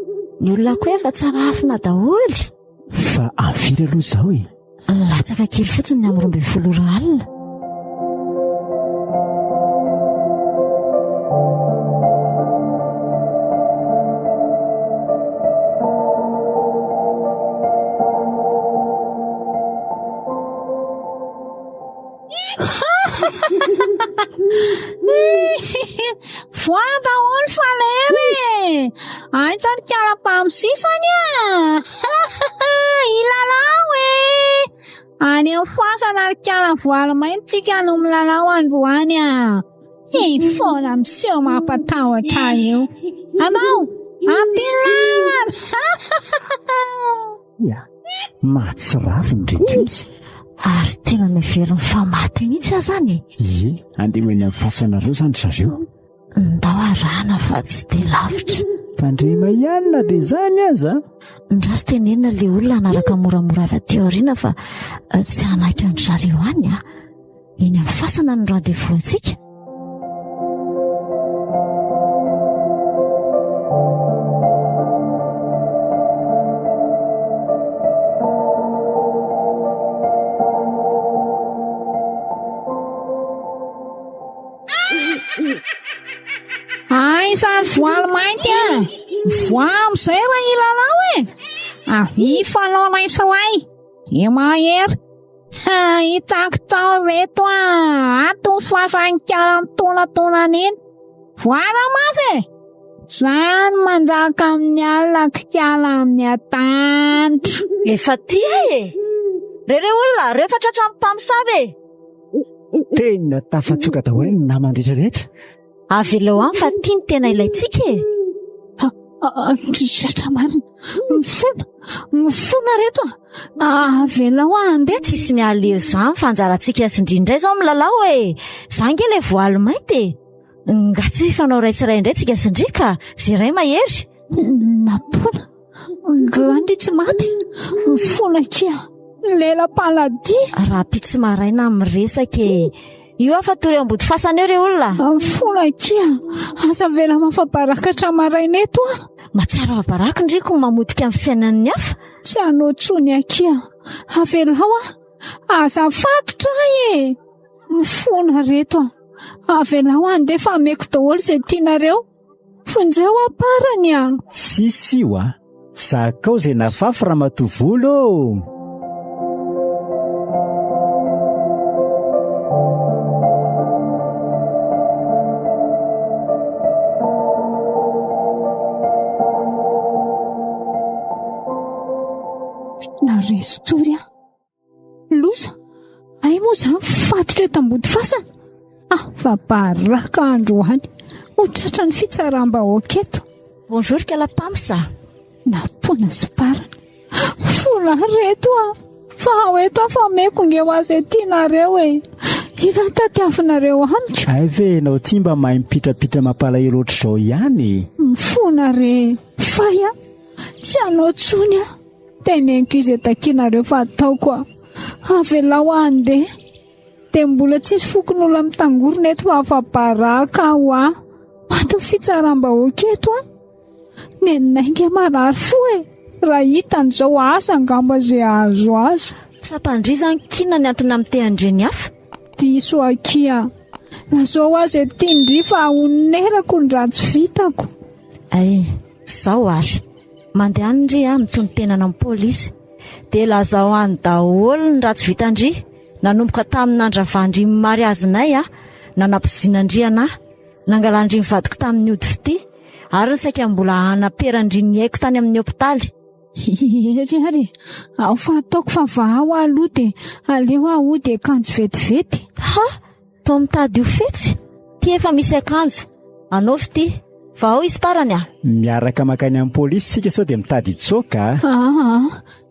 Ny olona koa efa tsara afina daholo! Fa amin'ny firy aloha izao e? Latsaka kely fotsiny ny amin'ny 12 ora alina. Voa daholo fa lery e! Aiza ny karapano sisany a! Hilalao e! Any amin'ny fasana ry kala voaly mainty tsika no milalao androany a! Ty foana miseho mampatahotra ahy io. Anao! Aty lalana! Ia, mahatsiravina ireto izy. Ary tena noheveriny fa maty mihitsy aho izany e. Ie, andeha ho eny amin'ny fasanareo izany ry zareo. Ndao arahana fa tsy dia lavitra. Tandrema ihany na dia izany aza. Ndraso tenenina ilay olona hanaraka moramora avy aty aoriana fa eh, tsy hanaitra an-dry zareo any a. Eny amin'ny fasana no rendez-vous antsika. Aiza ny voaly mainty a? Mivoaha amin'izay raha hilalao e! Avia hifanao raisoay, i Mahery. Ha, hitako tao ireto a! Ato ny fasan'ny kala mitonatonana iny. Voara mafy e! Zany manjaka amin'ny alina kikala amin'ny atandro. Efa tia e! Re re olona, reo efa tratran'ny mpamosavy e! Tena tafatsoaka daholo ny namany rehetra rehetra. Avelao any fa ty no tena ilaintsika e! Tratra marina. Mifona, mifona reto a! Avelao aho handeha. Tsisy mialy hery izany fa anjarantsika sy ndry indray izao milalao e! Za ange ilay voaly mainty e! Nga tsy hoe hifanao ray sy ray indray tsika sy ndry ka! Ze ray mahery! Nampoina. Nga ndry tsy maty. Mifona akia. Lela-paladia. Rahampitso maraina miresaka e! Io aho fa tory eo ambody fasana eo re olona. Mifona akia. Aza avela mafa-baraka hatramin'ny maraina eto aho. Mahatsiaro afa-baraka ndry ko mamotika ny fiainan'ny hafa. Tsy hanao intsony akia. Avelao aho. Aza fatotra ahy e! Mifona reto a! Avelao handeha fa ameko daholo izay tianareo. Vonjeo amparany a! Tsisy io a! Zakao izay nafafy ramatoa volo ô! Naharesy tory aho. Loza! Hay moa izany fatotra eto ambody fasana? Ah, fa baraka androany! Ho tratran'ny fitsaram-bahoaka eto. Bonjour kala Pams a! Nampoina sy parana. Vola reto a! Fa ao eto aho fa ameko nge ho azy aty nareo e! Inona no tadiavinareo amiko? Hay ve ianao ity mba mahay mipitrapitra mampalahelo ohatr'izao ihany e! Mifona re! Fay a! Tsy hanao intsony aho! Teneniko izay takianareo fa ataoko a! Avelao aho handeha. Dia mbola tsisy fokonolona mitangorona eto fa afa-baraka aho a! Maty ny fitsaram-bahoaka eto a! Neninay nge marary fo e! Raha hitany izao asa angamba izay hahazo azy. Tsapan-dry izany kina ny antony namitehan-dry ny hafa? Diso akia. Lazao aho izay tian-dry fa honerako ny ratsy vitako. Ay, zao ary. Mandehana ndry a, mitonon-tena any amin'ny polisy. Dia lazao any daholo ny ratsy vitan-dry, nanomboka tamin'ny nandravan-dry ny mariazinay a, nanapozinan-dry anah, nangalan-dry ny vadiko tamin'ny ody fitia, ary ny saika mbola hanaperan-dry ny aiko tany amin'ny hopitaly. Hery ary e! Ao fa ataoko fa vahao aho aloha dia aleo aho hody hiakanjo vetivety. Ha! Toa mitady ho fetsy? Ty efa misy akanjo. Anaovy ty. Vahao izy parany a! Miaraka mankany amin'ny polisy tsika sao dia mitady hitsoaka a! Aa,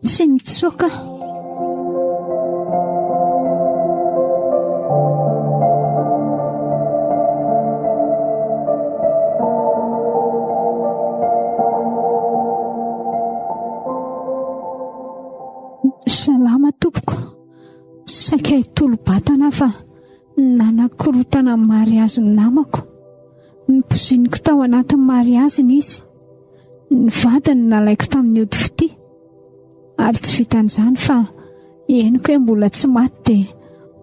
tsy mitsoaka. Salama tompoko. Saika hitolo-batana aho fa nanakorontana ny mariazin'ny namako. Nopoziniko tao anatin'ny mariaziny izy. Ny vadiny nalaiko tamin'ny ody fitia. Ary tsy vitan'izany fa henoko hoe mbola tsy maty dia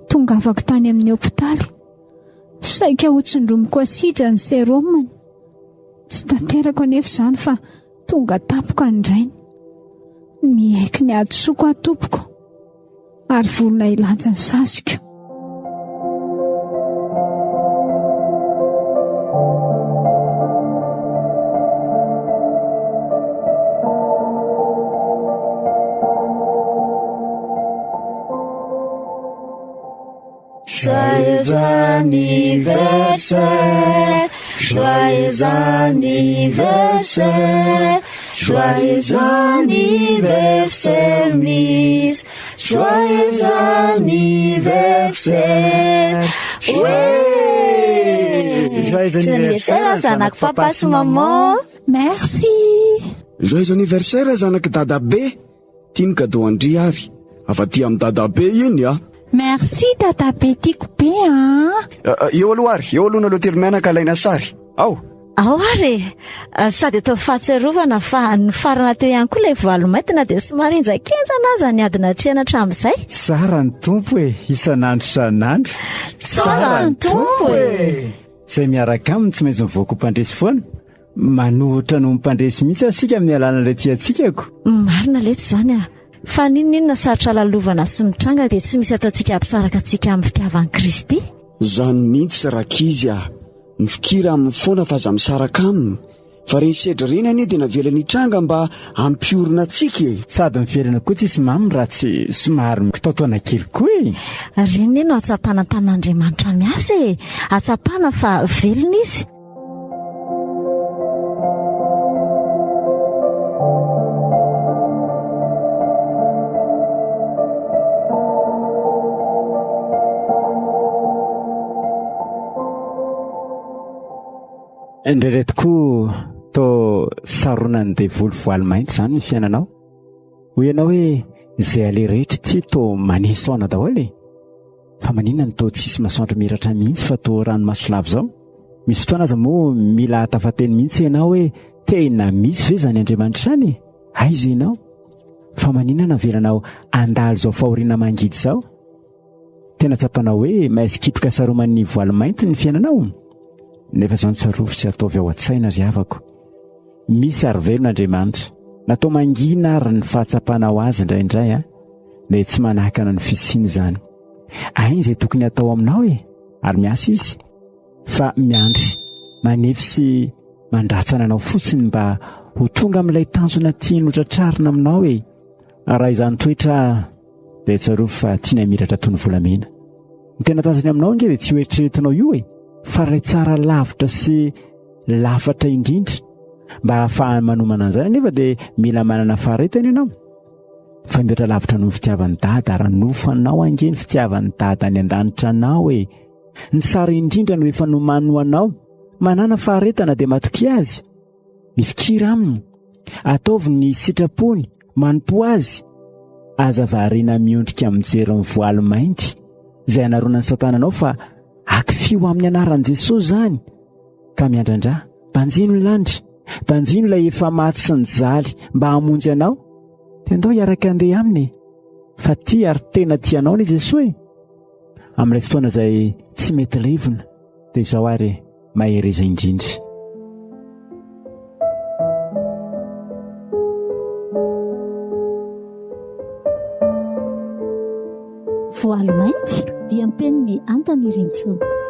tongavako tany amin'ny hopitaly. Saika hotsindromiko asidra ny seromany. Tsy tanterako anefa izany fa tonga tampoka ny rainy. Miaiky ny hadisoako aho tompoko. Ary vonona hilanja ny saziko. Joyeux anniversaire, joyeux anniversaire, joyeux anniversaire Miss, joyeux anniversaire. Ouais! Joyeux anniversaire zanak'i papa sy maman. Merci. Joyeux anniversaire zanak'i dadabe. Ty ny cadeau an-dry ary. Avy aty amin'i dadabe iny a. Merci dadabe tiako be a. Eo aloha ary, eo aloha nareo telo mianaka alaina sary. Ao. Ao ary e! Sady atao fahatsiarovana fa nifarana teo ihany koa ilay voaly mainty na dia somary henjakenjana aza ny ady natrehana hatramin'izay. Tsara ny Tompo e! Isan'andro isan'andro. Tsara ny Tompo e! Izay miaraka aminy tsy maintsy mivoaka ho mpandresy foana. Manohitra noho ny mpandresy mihitsy aza isika amin'ny alalan'ilay tiantsika ko. Marina letsy izany a! Fa n'inon'inona sarotra lalovana sy mitranga dia tsy misy ataontsika hampisaraka antsika amin'ny fitiavan'i Kristy. Zany mihitsy rankizy a! Mifikira aminy foana fa aza misaraka aminy. Fa ireny sedra ireny anie dia navelany hitranga mba hampiorina antsika e. Sady ny fiainana koa tsisy mamy raha tsy somary mikitaotaona kely koa e. Ireny anie no hahatsapana ny tanan'Andriamanitra miasa e. Hahatsapana fa velona izy. Indraindray tokoa toa saronan'ny devoly voaly mainty izany ny fiainanao. Hoy ianao hoe izay aleha rehetra ity toa manesoana daholo e. Fa maninona no toa tsisy masoandro miratra mihitsy fa toa ranomaso lava izao? Misy fotoana aza moa mila tafateny mihitsy ianao hoe tena misy ve izany Andriamanitra izany e? Aiza ianao? Fa maninona no avelanao handalo izao fahoriana mangidy izao? Tena tsapanao hoe maizikitroka saroman'ny voaly mainty ny fiainanao? Nefa izao no tsarovy sy ataovy ao an-tsaina ry havako. Misy ary velona Andriamanitra. Natao mangina ary ny fahatsapanao azy indraindray a, dia tsy manakana ny fisiany izany. Hainy izay tokony hatao aminao e, ary miasa izy. Fa miandry, manefy sy mandratsana anao fotsiny mba ho tonga amin'ilay tanjona tiany hotratrarina aminao e. Raha izany toetra dia tsarovy fa tiany hamiratra toy ny volamena. Ny tena tanjony aminao ange dia tsy ho eritreretinao io e, fa ilay tsara lavitra sy lafatra indrindra. Mba hahafahany manomana an'izany anefa dia mila manana faharetana ianao. Fa mihoatra lavitra noho ny fitiavan'i Dada ara-nofo anao ange ny fitiavan'i Dada any an-danitra anao e. Ny tsara indrindra no efa nomany ho anao. Manàna faharetana dia matokia azy. Mifikira aminy. Ataovy ny sitrapony, manompoa azy. Aza variana miondrika mijery ny voaly mainty izay anaronan'i Satana anao fa akifio amin'ny anaran'i Jesosy izany. Ka miandrandrà, banjino ny lanitra, banjino ilay efa maty sy nijaly mba hamonjy anao. Dia ndao hiaraka handeha aminy e. Fa tia ary tena tia anao anie Jesoa e. Amin'ilay fotoana izay tsy mety levona dia izao ary e, mahereza indrindra. Voaly mainty diam-penin'i Antanirintsoa.